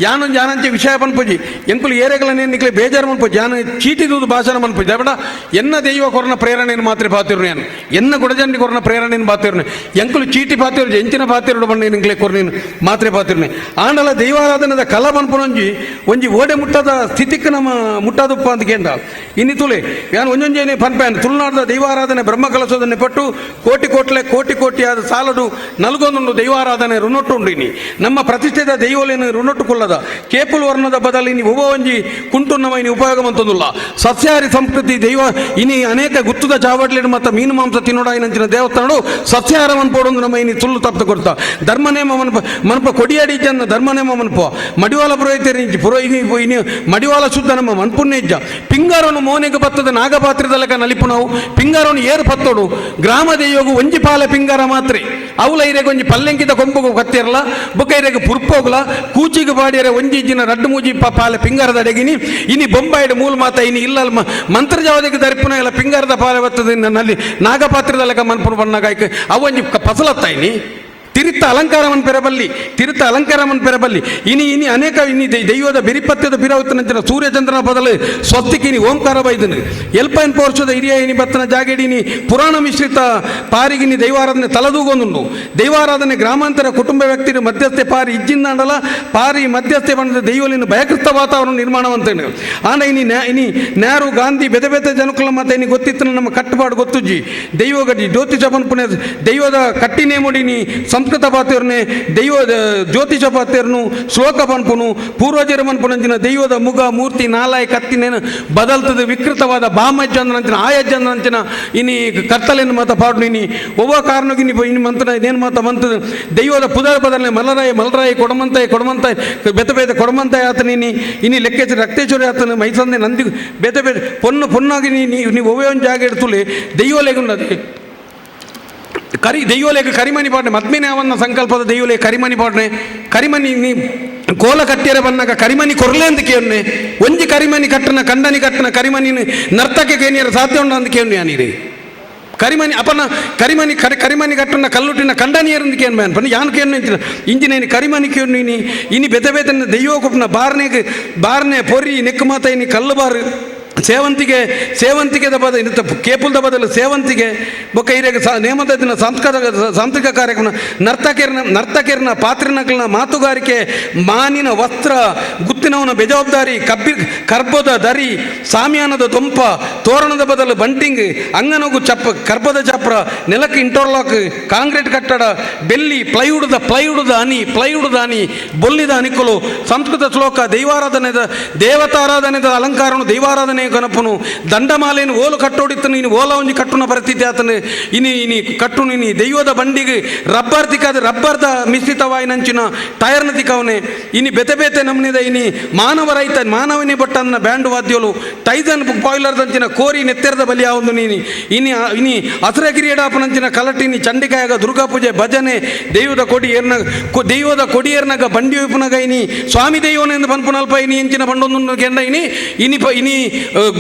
ಯಾನೊಂಜಿ ಯಾನಂಚೆ ವಿಷಯ ಪನ್ಪುಜಿ. ಎಂಕುಲು ಏರೆಗಲ ನಿಕ್ಲೆ ಬೇಜಾರು ಮನ್ಪುಜಿ. ಯಾನು ಚೀಟಿ ದೂದು ಭಾಷಣ ಮನ್ಪುಜಿ ಬೇಡ. ಎನ್ನ ದೈವ ಕೊರನ ಪ್ರೇರಣೆಯನ್ನು ಮಾತ್ರ ಪಾತಿರು. ಯಾನು ಎನ್ನ ಗುಡಜಂಡಿ ಕೊರನ ಪ್ರೇರಣೆಯನ್ನು ಪಾತಿರುನೆ. ಎಂಕುಲು ಚೀಟಿ ಪಾತಿರು ಎಂಚಿನ ಪಾತಿರುಡು ಬಣ್ಣ ನಿಂಕ್ಲೆ ಕೊರ್ನೇನು ಮಾತ್ರೆ ಪಾತಿರುನೆ. ಆಂಡಲ ದೈವಾರಾಧನದ ಕಲ ಪನ್ಪುನೊಂಜಿ ಒಂಜಿ ಓಡೆ ಮುಟ್ಟದ ಸ್ಥಿತಿಕ್ ನಮ್ಮ ಮುಟ್ಟದುಪ್ಪ ಅಂತ ಕೇಂದ್ರ. ಇನಿ ತುಲೆ ಯಾನ್ ಒಂಜೊಂಜೇನೆ ಪನ್ಪೇನ್ ತುಳುನಾಡದ ದೈವಾರಾಧನೆ ಬ್ರಹ್ಮಕಲಶದ ಪಟ್ಟು ಕೋಟಿ ಕೋಟ್ಲೆ ಕೋಟಿ ಕೋಟಿ ಆದ ಸಾಲಡು ನಲ್ಗೊಂದುಂಡು ದೈವಾರಾಧನೆ ಋಣೊಟ್ಟು ಇನಿ ನಮ್ಮ ಪ್ರತಿಷ್ಠಿತ ದೈವಲೇನು ಋಣೊಟ್ಟು ಕುಲ್ಲದ ಕೇಪುಲ್ ವರ್ಣದ ಬದಲು ಇನಿ ಒಬ್ಬ ಒಂಜಿ ಕುಂಟುನ್ನವ ಇನಿ ಉಪಯೋಗ ಮಂತೊಂದುಲ್ಲ. ಸಸ್ಯಾಹಾರಿ ಸಂಸ್ಕೃತಿ ದೈವ ಇನಿ ಅನೇಕ ಗುತ್ತದ ಚಾವಡ್ಲಿಡ್ ಮತ್ತು ಮೀನು ಮಾಂಸ ತಿನ್ನೋಡ ಇನಂಚಿನ ದೇವಸ್ಥಾನಡು ಸಸ್ಯಾಹಾರ ಮನ್ಪೋಡೊಂದು ನಮ್ಮ ಇನಿ ತುಳ್ಳು ತಪ್ಪ ಕೊಡ್ತ ಧರ್ಮನೇಮ ಮನ್ಪ ಮನ್ಪ ಕೊಡಿಯಾಡಿ ಜನ ಧರ್ಮನೇಮ ಮನ್ಪ ಮಡಿವಾಳ ಪುರೋಹಿತರು ಇಂಚಿ ಪುರೋ ಇನಿ ಇನಿ ಮಡಿವಾಳ ಶುದ್ಧ ನಮ್ಮ ಮನ್ಪುಣ್ಯ ಇಜ್ಜ. ಪಿಂಗಾರನು ಮೋನೆಗೆ ಬತ್ತದ ನಾಗಪಾತ್ರದ ಲೆಕ್ಕ ನಲಿಪು ನಾವು ಪಿಂಗಾರನು ಏರು ಪತ್ತೋಡು ಗ್ರಾಮ ದೈವಗು ಒಂಜಿ ಪಾಲೆ ಪಿಂಗಾರ ಮಾತ್ರೆ ಅವಲ ಇರೆಗೆ ಒಂಜಿ ಪಲ್ಲೆಂಕಿದ ಕೊಂಬುಗು ಕತ್ತಿರಲ ಬೊಕ್ಕ ಇರೆಗೆ ಪುರ್ಪೋಗ್ಲ ಕೂಚಿಗೆ ಪಾಡಿಯರೆ ಒಂಜಿ ಇಜ್ಜಿನ ರಡ್ಡು ಮೂಜಿ ಪಾಲೆ ಪಿಂಗಾರದ ಅಡೆಗಿನಿ ಇನಿ ಬೊಂಬಾಯಿಡ್ ಮೂಲ ಮಾತ ಇನಿ ಇಲ್ಲ ಮಂತ್ರ ಜಾವದಿಗೆ ದರಿಪುನ ಇಲ್ಲ ಪಿಂಗಾರದ ಪಾಲೆ ಬತ್ತದ ನಲ್ಲಿ ನಾಗಪಾತ್ರದ ಲೆಕ್ಕ ಮನ್ಪುನ ಬಣ್ಣಗಾಯ್ಕ ಅವೊಂಜಿ ಫಸಲತ್ತ ಇನಿ ತಿರುತ್ತ ಅಲಂಕಾರವನ್ನು ಪೆರಬಲ್ಲಿ ತಿರುತ್ತ ಅಲಂಕಾರವನ್ನು ಪೆರಬಲ್ಲಿ ಇನಿ ಇನಿ ಅನೇಕ ಇನಿ ದೈವದ ಬೆರಿಪತ್ಯದ ಬಿರಾವತನಂಚಿನ ಸೂರ್ಯಚಂದ್ರನ ಬದಲು ಸ್ವಸ್ತಿಗೆ ಇನಿ ಓಂಕಾರ ಬೈದನು ಎಲ್ಪೈನ್ ಪೋರ್ಷದ ಹಿರಿಯ ಇನಿ ಬತ್ತನ ಜಾಗೆಡಿನಿ ಪುರಾಣ ಮಿಶ್ರಿತ ಪಾರಿಗಿನಿ ದೈವಾರಾಧನೆ ತಲದೂಗೊಂದುಂಡು. ದೈವಾರಾಧನೆ ಗ್ರಾಮಾಂತರ ಕುಟುಂಬ ವ್ಯಕ್ತಿ ಮಧ್ಯಸ್ಥೆ ಪಾರಿ ಇಜ್ಜಿಂದಾಂಡಲ ಪಾರಿ ಮಧ್ಯಸ್ಥೆ ಬಂದ ದೈವಲಿನ ಭಯಕೃತ ವಾತಾವರಣ ನಿರ್ಮಾಣವಂತೇನು. ಆಂಡ ಇನಿ ಇನಿ ನ್ಯಾರು ಗಾಂಧಿ ಬೆದೆ ಬೆದೆ ಜನಕುಲ ಮತ್ತೆ ಇನಿ ಗೊತ್ತಿತ್ತು ನಮ್ಮ ಕಟ್ಟುಪಾಡು ಗೊತ್ತುಜ್ಜಿ ದೈವಗಡಿ ಜ್ಯೋತಿಷ ಪನ್ಪುನೆ ದೈವದ ಕಟ್ಟಿನೇ ಮುಡಿನಿ ಸಂಸ್ಕೃತ ಪಾತೆರ್ನೆ ದೈವದ ಜ್ಯೋತಿಷ ಪಾತೆರ್ನು ಶ್ಲೋಕ ಪನ್ಪುನು ಪೂರ್ವಜರ ಮನ್ಪುನಂಚಿನ ದೈವದ ಮುಗ ಮೂರ್ತಿ ನಾಲಾಯಿ ಕತ್ತಿನೇನು ಬದಲ್ತದ ವಿಕೃತವಾದ ಬಾಮಜ್ಜಂದ್ರಂಚಿನ ಆಯಜ್ಜಂದ್ರಂಚಿನ ಇನಿ ಕತ್ತಲೇನು ಮಾತ ಪಾಡು ಇನಿ ಒವ್ವ ಕಾರಣಕ್ಕೆ ಇನಿ ಇನಿ ಮಂತನ ಇದೇನು ಮಾತ ಮಂತದ ದೈವದ ಪುದರ್ ಬದಲನೆ ಮಲರಾಯ ಮಲರಾಯಿ ಕೊಡಮಂತಾಯಿ ಕೊಡಮಂತಾಯಿ ಬೆತ ಬೇತೆ ಕೊಡಮಂತಾಯಿ ಆತನ ಇನಿ ಇನಿ ಲೆಕ್ಕೇಶ್ವರಿ ರಕ್ತೇಶ್ವರಿ ಆತನ ಮೈಸಂದೆ ನಂದಿ ಬೇತೆ ಬೇತೆ ಪೊನ್ನು ಪೊನ್ನಾಗಿ ನೀ ನೀವು ಒವ್ವೇ ಒಂದು ಜಾಗ ಇಡ್ತುಲಿ ದೈವಲೆಗುನ್ನದು ಕರಿ ದೈವಲೇಖ ಕರಿಮಣಿ ಪಾಡ್ನೆ ಮದ್ಮಿನೆ ಅವನ್ನ ಸಂಕಲ್ಪದ ದೈವಲೇಖ ಕರಿಮಣಿ ಪಾಡ್ನೆ ಕರಿಮಣಿ ನೀ ಕೋಲ ಕಟ್ಟಿಯರ ಬನ್ನಾಗ ಕರಿಮಣಿ ಕೊರ್ಲೆ ಅಂತ ಕೇವನ್ನೆ ಒಂಜಿ ಕರಿಮಣಿ ಕಟ್ಟನ ಕಂಡನಿ ಕಟ್ಟನ ಕರಿಮಣಿ ನರ್ತಕ್ಕೆ ಕೇನಿಯರ ಸಾಧ್ಯ ಉಂಡ ಅಂತ ಕೇವನ್ನೆ ಯಾನೀರಿ ಕರಿಮಣಿ ಅಪನ ಕರಿಮಣಿ ಕರಿ ಕರಿಮಣಿ ಕಟ್ಟನ ಕಲ್ಲುಟ್ಟಿನ ಕಂಡನಿಯರಂದು ಕೇನ್ ಬ್ಯಾನ್ ಪನ್ನ ಯಾನ್ ಕೇನ್ ಇಂಜಿನೇನಿ ಕರಿಮಣಿ ಕೇನು ಇನಿ ಇನಿ ಬೆತೆ ಬೆತೆ ದೈವ ಕೊಪ್ಪನ ಬಾರ್ನೆಗೆ ಬಾರ್ನೆ ಪೊರಿ ನೆಕ್ಕು ಮಾತ ಇನಿ ಕಲ್ಲು ಬಾರು ಸೇವಂತಿಗೆ ಸೇವಂತಿಗೆದ ಬದಲು ಇಂಥ ಕೇಪುಲ್ದ ಬದಲು ಸೇವಂತಿಗೆ ಬೊಕ್ಕ ಹಿರಿಯ ನೇಮದ ದಿನ ಸಾಂಸ್ಕೃತಿಕ ಸಾಂಸ್ಕೃತಿಕ ಕಾರ್ಯಕ್ರಮ ನರ್ತಕಿಯರ್ನ ನರ್ತಕಿಯರ್ನ ಪಾತ್ರಿನಕಲ್ನ ಮಾತುಗಾರಿಕೆ ಮಾನಿನ ವಸ್ತ್ರ ಗುತ್ತಿನವನ ಬೇಜವಾಬ್ದಾರಿ ಕಬ್ಬಿ ಕರ್ಬದ ದರಿ ಸಾಮಿಯಾನದ ದೊಂಪ ತೋರಣದ ಬದಲು ಬಂಟಿಂಗ್ ಅಂಗನಗು ಚಪ್ಪ ಕರ್ಬದ ಚಪ್ರ ನೆಲಕ್ಕೆ ಇಂಟರ್ಲಾಕ್ ಕಾಂಕ್ರೀಟ್ ಕಟ್ಟಡ ಬೆಲ್ಲಿ ಪ್ಲೈವುಡ್ದ ಪ್ಲೈವುಡ್ದ ಅನಿ ಪ್ಲೈವುಡ್ದ ಅನಿ ಬೊಲ್ಲಿದ ಅನಿಕುಲು ಸಂಸ್ಕೃತ ಶ್ಲೋಕ ದೈವಾರಾಧನೆದ ದೇವತಾರಾಧನೆದ ಅಲಂಕಾರನು ದೈವಾರಾಧನೆ ಕನಪುನು ದಂಡಮಾಲೆಯನ್ನು ಓಲು ಕಟ್ಟೋಡಿತ್ತು ನೀನು ಓಲ ಒಂಜಿ ಕಟ್ಟುನ ಪರಿಸ್ಥಿತಿ ಆತನು ಇನಿ ಇನಿ ಕಟ್ಟುನು ಇನಿ ದೈವದ ಬಂಡಿಗೆ ರಬ್ಬರ್ ತಿಕ್ಕಾದ ರಬ್ಬರ್ದ ಮಿಶ್ರಿತವಾಯಿನಂಚಿನ ಟೈರ್ನ ತಿಕ್ಕವನೆ ಇನಿ ಬೆತೆ ಬೆತೆ ನಮ್ನಿದ ಇನಿ ಮಾನವ ರೈತ ಮಾನವನೇ ಬಟ್ಟನ್ನ ಬ್ಯಾಂಡ್ ವಾದ್ಯಲು ಟೈಸನ್ ಬಾಯ್ಲರ್ದಂಚಿನ ಕೋರಿ ನೆತ್ತೆರದ ಬಲಿ ಯಾವೊಂದು ನೀನಿ ಇನಿ ಇನಿ ಹಸರಗಿರಿಯಡಾಪನಂಚಿನ ಕಲಟಿನಿ ಚಂಡಿಕಾಯಾಗ ದುರ್ಗಾ ಪೂಜೆ ಭಜನೆ ದೈವದ ಕೊಡಿ ಏರ್ನ ದೈವದ ಕೊಡಿಯೇರ್ನಾಗ ಬಂಡಿ ಒಯ್ಪುನಗ ಇನಿ ಸ್ವಾಮಿ ದೈವನೆಂದು ಪನ್ಪುನಲ್ಪ ಇನಿ ಎಂಚಿನ ಬಂಡೊಂದು ಕೆಂಡ ಇನಿ ಇನಿ ಇನಿ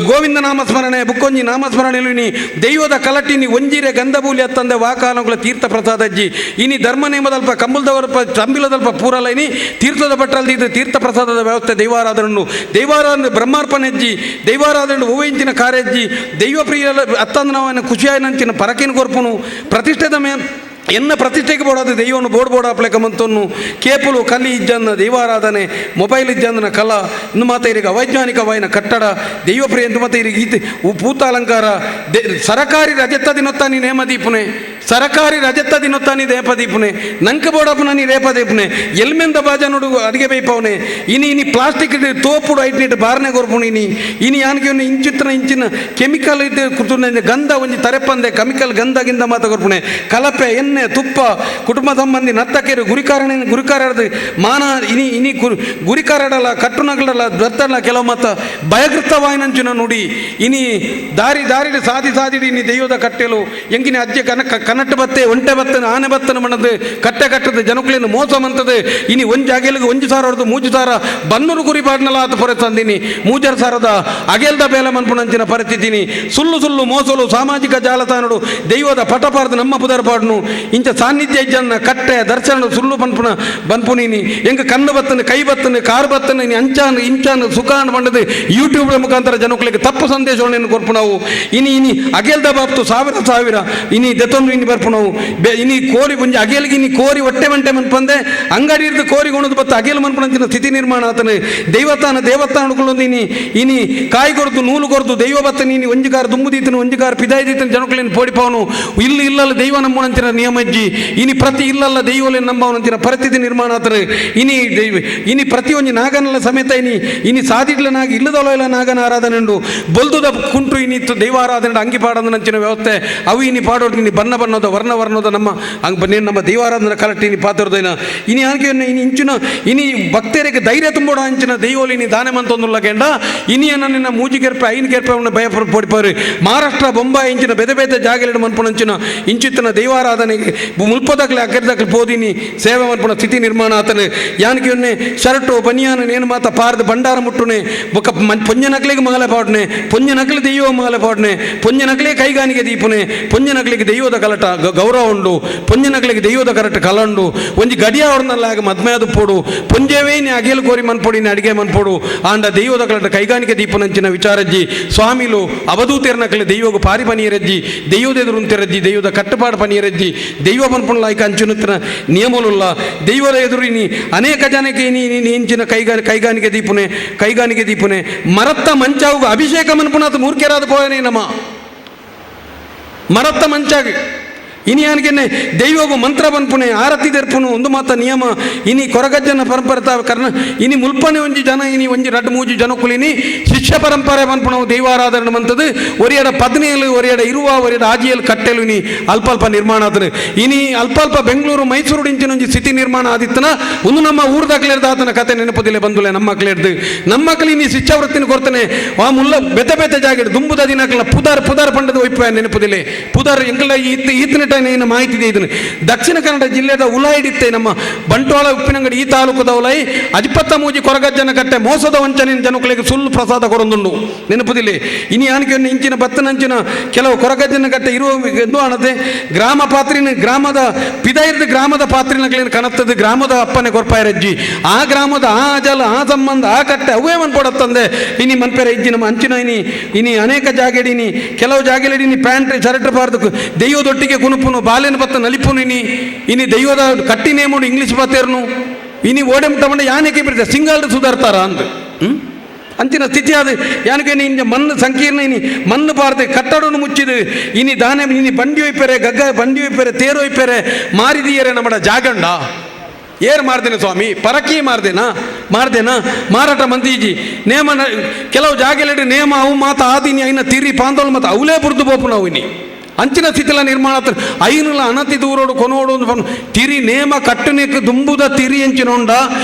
ಗೋವಿಂದ ನಾಮಸ್ಮರಣೆ ಬುಕ್ಕೊಂಜಿ ನಾಮಸ್ಮರಣೆ ಇನಿ ದೈವದ ಕಲಟಿನಿ ಒಂಜಿರೆ ಗಂಧಬೂಲಿ ಅತ್ತಂದೆ ವಾಕಾನುಗಳ ತೀರ್ಥ ಪ್ರಸಾದಜ್ಜಿ ಇನಿ ಧರ್ಮ ನೇಮದಲ್ಪ ಕಂಬುಲ್ದವರಲ್ಪ ತಂಬಿಲದಲ್ಪ ಪೂರಲ ಇನಿ ತೀರ್ಥದ ಭಟ್ರಲ್ಲಿ ಇದು ತೀರ್ಥ ಪ್ರಸಾದದ ವ್ಯವಸ್ಥೆ ದೈವಾರಾಧನೆಯನ್ನು ದೈವಾರಾಧನೆ ಬ್ರಹ್ಮಾರ್ಪಣೆಜ್ಜಿ ದೈವಾರಾಧನೆ ಹೂವೆಂಚಿನ ಕಾರ್ಯಜ್ಜಿ ದೈವ ಪ್ರಿಯ ಅತ್ತಂದನವನ ಖುಷಿಯಾಯಿನಂಚಿನ ಪರಕಿನ ಕೊರ್ಪುನು ಪ್ರತಿಷ್ಠೆದ ಮೇ ಎನ್ನ ಪ್ರತಿಷ್ಠೆಗೆ ಬೋಡಾದ ದೈವನು ಬೋರ್ಡ್ ಬೋರ್ಡ್ ಆಪ್ಲೆಕ ಮಂತೊನ್ನು ಕೇಪುಲು ಕಲಿ ಇಜ್ಜನ್ನ ದೈವಾರಾಧನೆ ಮೊಬೈಲ್ ಇಜ್ಜಂದನ ಕಲಾ ಇನ್ನು ಮಾತ ಇರಿಗೆ ಅವೈಜ್ಞಾನಿಕವಾಯಿನ ಕಟ್ಟಡ ದೈವಪ್ರಿಯ ಎಂದು ಮಾತ ಇರಿಗೆ ಈತ ಪೂತಾಲಂಕಾರ ಸರಕಾರಿ ರಜತ ದಿನೊತ್ತಾನಿ ನೇಮ ದೀಪುನೆ ಸರಕಾರಿ ರಜತ ದಿನೊತ್ತಾನಿ ನೇಪ ದೀಪುನೆ ನಂಕ ಬೋಡಪ್ಪನ ನೀ ರೇಪ ದೀಪುನೆ ಎಲ್ಮೆಂದ ಬಾಜನುಡು ಅಡಿಗೆ ಬೈಪವನೆ ಇನಿ ಇನಿ ಪ್ಲಾಸ್ಟಿಕ್ ತೋಪುಡು ಐಟ್ನಿಟ್ಟು ಬಾರ್ನೆ ಕೊರ್ಪುಣು ಇನಿ ಇನಿ ಯಾನಿಗೆ ಇಂಚಿತ್ತಿನ ಇಂಚಿನ ಕೆಮಿಕಲ್ ಇದ್ದು ಕುರ್ತುನ ಗಂಧ ಒಂಜಿ ತರೆಪಂದೆ ಕೆಮಿಕಲ್ ಗಂಧ ಗಿಂದ ಮಾತ ಕೊರ್ಪುಣೆ ಕಲಪೆ ಎಣ್ಣೆ ತುಪ್ಪ ಕುಟುಂಬ ಸಂಬಂಧಿ ನರ್ತಕಿಯರು ಗುರಿಕಾರಣ ಗುರಿಕಾರದು ಮಾನ ಇನಿ ಇನಿ ಗುರಿಕಾರಡಲ ಕಟ್ಟುನಗಲಲ್ಲ ದತ್ತಲ್ಲ ಕೆಲವು ಮತ್ತ ಭಯಕೃತವಾಯಿನಂಚಿನ ನುಡಿ ಇನಿ ದಾರಿ ದಾರಿ ಸಾದಿ ಸಾದಿಡಿ ಇನಿ ದೈವದ ಕಟ್ಟೆಲು ಎಂಗಿನ ಅಜ್ಜೆ ಕನಕ ಕನಟ್ಟು ಬತ್ತೆ ಒಂಟೆ ಬತ್ತನ ಆನೆ ಬತ್ತನ ಮಣದು ಕಟ್ಟೆ ಕಟ್ಟದ ಜನಕುಲೇನು ಮೋಸ ಮಂತದೆ ಇನಿ ಒಂಜಿ ಅಗೆಲಿಗೆ ಒಂಜಿ ಸಾರ ಹೊಡೆದು ಮೂಜು ಸಾರ ಬನ್ನೂರು ಗುರಿ ಪಾಡ್ನಲ ಆತ ಪೊರೆ ತಂದಿನಿ ಮೂಜರ್ ಸಾರದ ಅಗೆಲ್ದ ಬೇಲೆ ಮನ್ಪುನಂಚಿನ ಪರಿಸ್ಥಿತಿನಿ ಸುಳ್ಳು ಸುಳ್ಳು ಮೋಸಲು ಸಾಮಾಜಿಕ ಜಾಲತಾಣಡು ದೈವದ ಪಟಪಾರ್ದು ನಮ್ಮ ಪುದರ್ ಪಾಡ್ನು ಇಂಚ ಸಾನ್ನಿಧ್ಯ ಇಜ್ಜನ್ನ ಕಟ್ಟೆ ದರ್ಶನ ಸುಳ್ಳು ಬನ್ಪುನ ಬನ್ಪುನೀನಿ ಎಂಗ ಕಣ್ಣು ಬತ್ತನ ಕೈ ಬತ್ತನ ಕಾರ್ ಬತ್ತನ ಇನಿ ಅಂಚಾನ್ ಇಂಚಾನ್ ಸುಖಾನ್ ಬಂಡದು ಯೂಟ್ಯೂಬ್ ಮುಖಾಂತರ ಜನಕುಲಿಗೆ ತಪ್ಪು ಸಂದೇಶವನ್ನು ಕೊರ್ಪು ನಾವು ಇನಿ ಇನಿ ಅಗೆಲ್ದ ಬಾಪ್ತು ಸಾವಿರ ಸಾವಿರ ಇನಿ ದೆತೊಂದು ಇನಿ ಇನಿ ಬರ್ಪುನವು ಇನಿ ಕೋರಿ ಒಂಜಿ ಅಗೇಲ್ಗೆ ಇನಿ ಕೋರಿ ಹೊಟ್ಟೆ ಮಂಟೆ ಮನ್ಪಂದೆ ಅಂಗಡಿ ಇರ್ದು ಕೋರಿ ಕೊಣದು ಬತ್ತ ಅಗೇಲ್ ಮನ್ಪುನಂಚಿನ ಸ್ಥಿತಿ ನಿರ್ಮಾಣ ಆತನು. ದೈವತಾನ ದೇವಸ್ಥಾನಗಳು ಇನಿ ಇನಿ ಕಾಯಿ ಕೊರ್ದು ನೂಲು ಕೊರ್ದು ದೈವ ಬತ್ತ ನೀನಿ ಒಂಜಿ ಕಾರ್ ದುಂಬು ದೀತನು ಒಂಜಿ ಕಾರ್ ಪಿದಾಯಿ ದೀತನು ಜನಕುಲೇನು ಪೋಡಿಪವನು. ಇಲ್ಲಿ ಇಲ್ಲಲ್ಲ ದೈವ ನಂಬುನಂಚಿನ ನಿಯಮಜ್ಜಿ. ಇನಿ ಪ್ರತಿ ಇಲ್ಲಲ್ಲ ದೈವಲೇನು ನಂಬವನಂಚಿನ ಪರಿಸ್ಥಿತಿ ನಿರ್ಮಾಣ ಆತನು. ಇನಿ ದೈವ ಇನಿ ಪ್ರತಿ ಒಂಜಿ ನಾಗನಲ್ಲ ಸಮೇತ ಇನಿ ಇನಿ ಸಾದಿಡ್ಲ ನಾಗ ಇಲ್ಲದೊಲ ಇಲ್ಲ ನಾಗನ ಆರಾಧನೆ ಉಂಡು. ಬೊಲ್ದುದ ಕುಂಟು ಇನಿತ್ತು ದೈವಾರಾಧನೆ ಅಂಗಿ ಪಾಡೋದು ನಂಚಿನ ವ್ಯವಸ್ಥೆ ಅವು ಇನಿ ಪಾಡೋದು. ಇನಿ ಬಣ್ಣ ಬಣ್ಣದ ವರ್ಣ ವರ್ಣದ ನಮ್ಮ ಅಂಗ್ ನೇನು ನಮ್ಮ ದೈವಾರಾಧನೆ ಕಲಟ್ಟಿ ಇನಿ ಪಾತ್ರದೈನ ಇನಿ ಆಕೆ ಇನಿ ಇಂಚಿನ ಇನಿ ಭಕ್ತರಿಗೆ ಧೈರ್ಯ ತುಂಬೋಡ ಅಂಚಿನ ದೈವೋಲಿ ಇನಿ ದಾನೆ ಮಂತೊಂದುಲ್ಲ ಕೆಂಡ ಇನಿಯನ್ನ ನಿನ್ನ ಮೂಜಿ ಕೆರ್ಪೆ ಐನ್ ಕೆರ್ಪೆ ಅವನ ಭಯ ಪಡಿಪಾರು. ಮಹಾರಾಷ್ಟ್ರ ಬೊಂಬಾಯಿ ಇಂಚಿನ ಬೇತೆ ಬೇತೆ ಜಾಗಲಿಡ ಮನ್ಪುನಂಚಿನ ಇಂಚಿತ್ತಿನ ದೈವಾರಾಧನೆಗೆ ಮುಲ್ಪದಾಕ್ಲೆ ಅಕ್ಕರ್ದಾಕ್ಲೆ ಪೋದಿನಿ ಸೇವೆ ಮನ್ಪುನ ಸ್ಥಿತಿ ನಿರ್ಮಾಣ ಆತನು. ಯಾನಕ್ಕೆ ಒನ್ನೆ ಶರ್ಟು ಬನಿಯಾನು ನೇನು ಮಾತ ಪಾರ್ದು ಭಂಡಾರ ಮುಟ್ಟುನೆ ಬೊಕ್ಕ ಪೊಂಜನಕ್ಲಿಗೆ ಮಾಲೆ ಪಾಡ್ನೆ, ಪೊಂಜನಕ್ಲಿ ದೈವ ಮಾಲೆ ಪಾಡ್ನೆ, ಪೊಂಜನಕ್ಲೇ ಕೈಗಾನಿಗೆ ದೀಪುನೆ, ಪೊಂಜನಕ್ಲಿಗೆ ದೈವದ ಕಲಟ ಗೌರವ ಉಂಡು, ಪೊಂಜನಕ್ಲಿಗೆ ದೈವದ ಕರಟ ಕಲ ಉಂಡು. ಒಂಜಿ ಗಡಿಯ ಅವ್ರನ್ನೆಲ್ಲ ಆಗ ಮದ್ಮೆಯಾದ ಪೋಡು ಪೊಂಜೆವೇ ನೀ ಅಗೇಲು ಕೋರಿ ಮನ್ಪೊಡಿ ನೀ ಅಡಿಗೆ ಮನ್ಪೊಡು ಆಂಡ ದೈವದ ಕಲಟ ಕೈಗಾನಿಕೆ ದೀಪನಂಚಿನ ವಿಚಾರಜ್ಜಿ. ಸ್ವಾಮಿಲು ಅವಧೂತೆರ್ನಕ್ಲೆ ದೈವಗು ಪಾರಿ ಪನಿಯರಜ್ಜಿ, ದೈವದ ಎದುರು ದೈವದ ಕಟ್ಟುಪಾಡು ಪನಿಯರಜ್ಜಿ, ದೈವ ಪನ್ಪುಣ ಲಾಯ್ಕ ಅಂಚಿನ ನಿಯಮಲುಲ್ಲ. ದೈವದ ಎದುರು ಇನಿ ಅನೇಕ ಜನಕ್ಕೆ ಇನಿ ಇನಿ ಇಂಚಿನ ಕೈಗಾನಿಕೆ ದೀಪುನೆ ಕೈಗಾನಿಕೆ ದೀಪುನೆ ಮರತ್ತ ಮಂಚಾವು ಅಭಿಷೇಕ ಮನ್ಪುನಾಥ ಮೂರ್ಖರಾದ ಪೋಯನೆ ನಮ್ಮ ಮರತ್ತ ಮಂಚಾಗಿ. ಇನಿ ಯಾನಿಗೆನೆ ದೈವಗು ಮಂತ್ರ ಬನ್ಪುನೆ ಆರತಿ ದೆರ್ಪುನು ಒಂದು ಮಾತ ನಿಯಮ. ಇನಿ ಕೊರಗಜ್ಜನ ಪರಂಪರೆ ಕರ್ಣ ಇನಿ ಮುಲ್ಪನೆ ಒಂಜಿ ಜನ ಇನಿ ಒಂಜಿ ರಡ್ಡು ಮೂಜಿ ಜನಕುಲಿನಿ ಶಿಷ್ಯ ಪರಂಪರೆ ಬನ್ಪುಣವು ದೈವಾರಾಧನೆ ಮಂತದ್ದು. ಒರಿಯಡ 17 ಒರಿಯಡ ಇರುವ ಒರಿಯಡ ಆಜಿಯಲ್ ಕಟ್ಟೆಲು ಇನಿ ಅಲ್ಪ ಅಲ್ಪ ನಿರ್ಮಾಣ ಆತನು. ಇನಿ ಅಲ್ಪ ಅಲ್ಪ ಬೆಂಗಳೂರು ಮೈಸೂರು ಇಂಚಿನ ಒಂಜಿ ಸ್ಥಿತಿ ನಿರ್ಮಾಣ ಆದಿತ್ತನ ಒಂದು ನಮ್ಮ ಊರ್ದಾಕ್ಲೇರ್ದ ಆತನ ಕತೆ ನೆನಪದಿಲ್ಲ ಬಂದುಲೆ. ನಮ್ಮ ಮಕ್ಳಿರ್ದು ನಮ್ಮ ಮಕ್ಳು ಇನಿ ಶಿಷ್ಯವೃತ್ತಿನ ಕೊಡ್ತಾನೆ. ಆ ಮುಲ್ಲ ಬೆತೆ ಬೆತೆ ಜಾಗ ದುಂಬುದ ದಿನಕ್ಲ ಪುದಾರ್ ಪುದಾರ್ ಪಂಡದ ಒಯ್ಪ ನೆನಪದಿಲ್ಲ. ಪುದಾರ್ ಎಂಕಲ ಈತ್ ಈತನ ಏನು ಮಾಹಿತಿ ಇದೆ. ಇದನ್ನು ದಕ್ಷಿಣ ಕನ್ನಡ ಜಿಲ್ಲೆದ ಉಲಾಯಿಡಿತ್ತೆ ನಮ್ಮ ಬಂಟ್ವಾಳ ಉಪ್ಪಿನಂಗಡಿ ಈ ತಾಲೂಕುದ ಉಲಾಯಿ ಅಜಿಪತ್ತ ಮೂಜಿ ಕೊರಗಜ್ಜನ ಕಟ್ಟೆ ಮೋಸದ ವಂಚನೆ ಜನಕುಲಿಗೆ ಸುಳ್ಳು ಪ್ರಸಾದ ಕೊರೊಂದುಂಡು ನೆನಪುದಿಲ್ಲ. ಇನಿ ಆನಿಕೆ ಇಂಚಿನ ಬತ್ತನಂಚಿನ ಕೆಲವು ಕೊರಗಜ್ಜನ ಕಟ್ಟೆ ಇರುವ ಎಂದು ಅಣತೆ ಗ್ರಾಮ ಪಾತ್ರಿನ ಗ್ರಾಮದ ಪಿದೈರ್ದ ಗ್ರಾಮದ ಪಾತ್ರಿನಗಳೇನು ಕನತ್ತದ ಗ್ರಾಮದ ಅಪ್ಪನೆ ಕೊರ್ಪಾಯರಜ್ಜಿ ಆ ಗ್ರಾಮದ ಆ ಜಲ ಆ ಸಂಬಂಧ ಆ ಕಟ್ಟೆ ಅವೇ ಮನ್ಪೊಡತ್ತಂದೆ. ಇನಿ ಮನ್ಪೆರ ಇಜ್ಜಿ ನಮ್ಮ ಅಂಚಿನ ಇನಿ ಇನಿ ಅನೇಕ ಜಾಗೆಡಿನಿ ಕೆಲವು ಜಾಗೆಲಿಡಿನಿ ಪ್ಯಾಂಟ್ ಶರ್ಟ್ ಬಾರ್ದು ದೈವದೊಟ್ಟಿಗೆ ಕುನುಪುನು ಬಾಲೆನ ಬತ್ತ ನಲಿಪುನು. ಇನಿ ಇನಿ ದೈವದ ಕಟ್ಟಿ ನೇಮುಡು ಇಂಗ್ಲೀಷ್ ಬತ್ತೇರ್ನು ಇನಿ ಓಡೆಮ್ ತಗೊಂಡು ಯಾನಕ್ಕೆ ಬಿಡ್ತೆ ಸಿಂಗಲ್ ಸುಧಾರ್ತಾರ ಅಂದ್ ಅಂಚಿನ ಸ್ಥಿತಿ ಅದು. ಯಾನಕ್ಕೆ ಇನಿ ಮಣ್ಣು ಸಂಕೀರ್ಣ ಇನಿ ಮಣ್ಣು ಬಾರ್ದೆ ಕಟ್ಟಡನು ಮುಚ್ಚಿದು ಇನಿ ದಾನೆ ಇನಿ ಬಂಡಿ ಒಯ್ಪೆರೆ ಗಗ್ಗ ಬಂಡಿ ಒಯ್ಪೆರೆ ತೇರು ಒಯ್ಪೆರೆ ಮಾರಿದಿಯರೆ ನಮ್ಮಡ ಜಾಗಂಡ ಏರ್ ಮಾರ್ದೇನೆ ಸ್ವಾಮಿ ಪರಕಿ ಮಾರ್ದೇನಾ ಮಾರ್ದೇನಾ ಮಾರಾಟ ಮಂದೀಜಿ ನೇಮ ಕೆಲವು ಜಾಗೆಲೆಡೆ ನೇಮ ಅವು ಮಾತ ಆದಿನಿ ಐನ ತಿರಿ ಪಾಂದೋಳು ಮಾತ ಅವಲೇ ಬುರ್ದು ಬೋಪು ನಾವು ಇನಿ ಅಂಚಿನ ಸ್ಥಿತಿಲ ನಿರ್ಮಾಣ ಐನುಲ ಅನತಿ ದೂರೋಡು ಕೊನೋಡು ತಿರಿ ನೇಮ ಕಟ್ಟನೆಕ್ ದುಂಬುದ ತಿರಿ ಎಂಚಿನೊಂಡ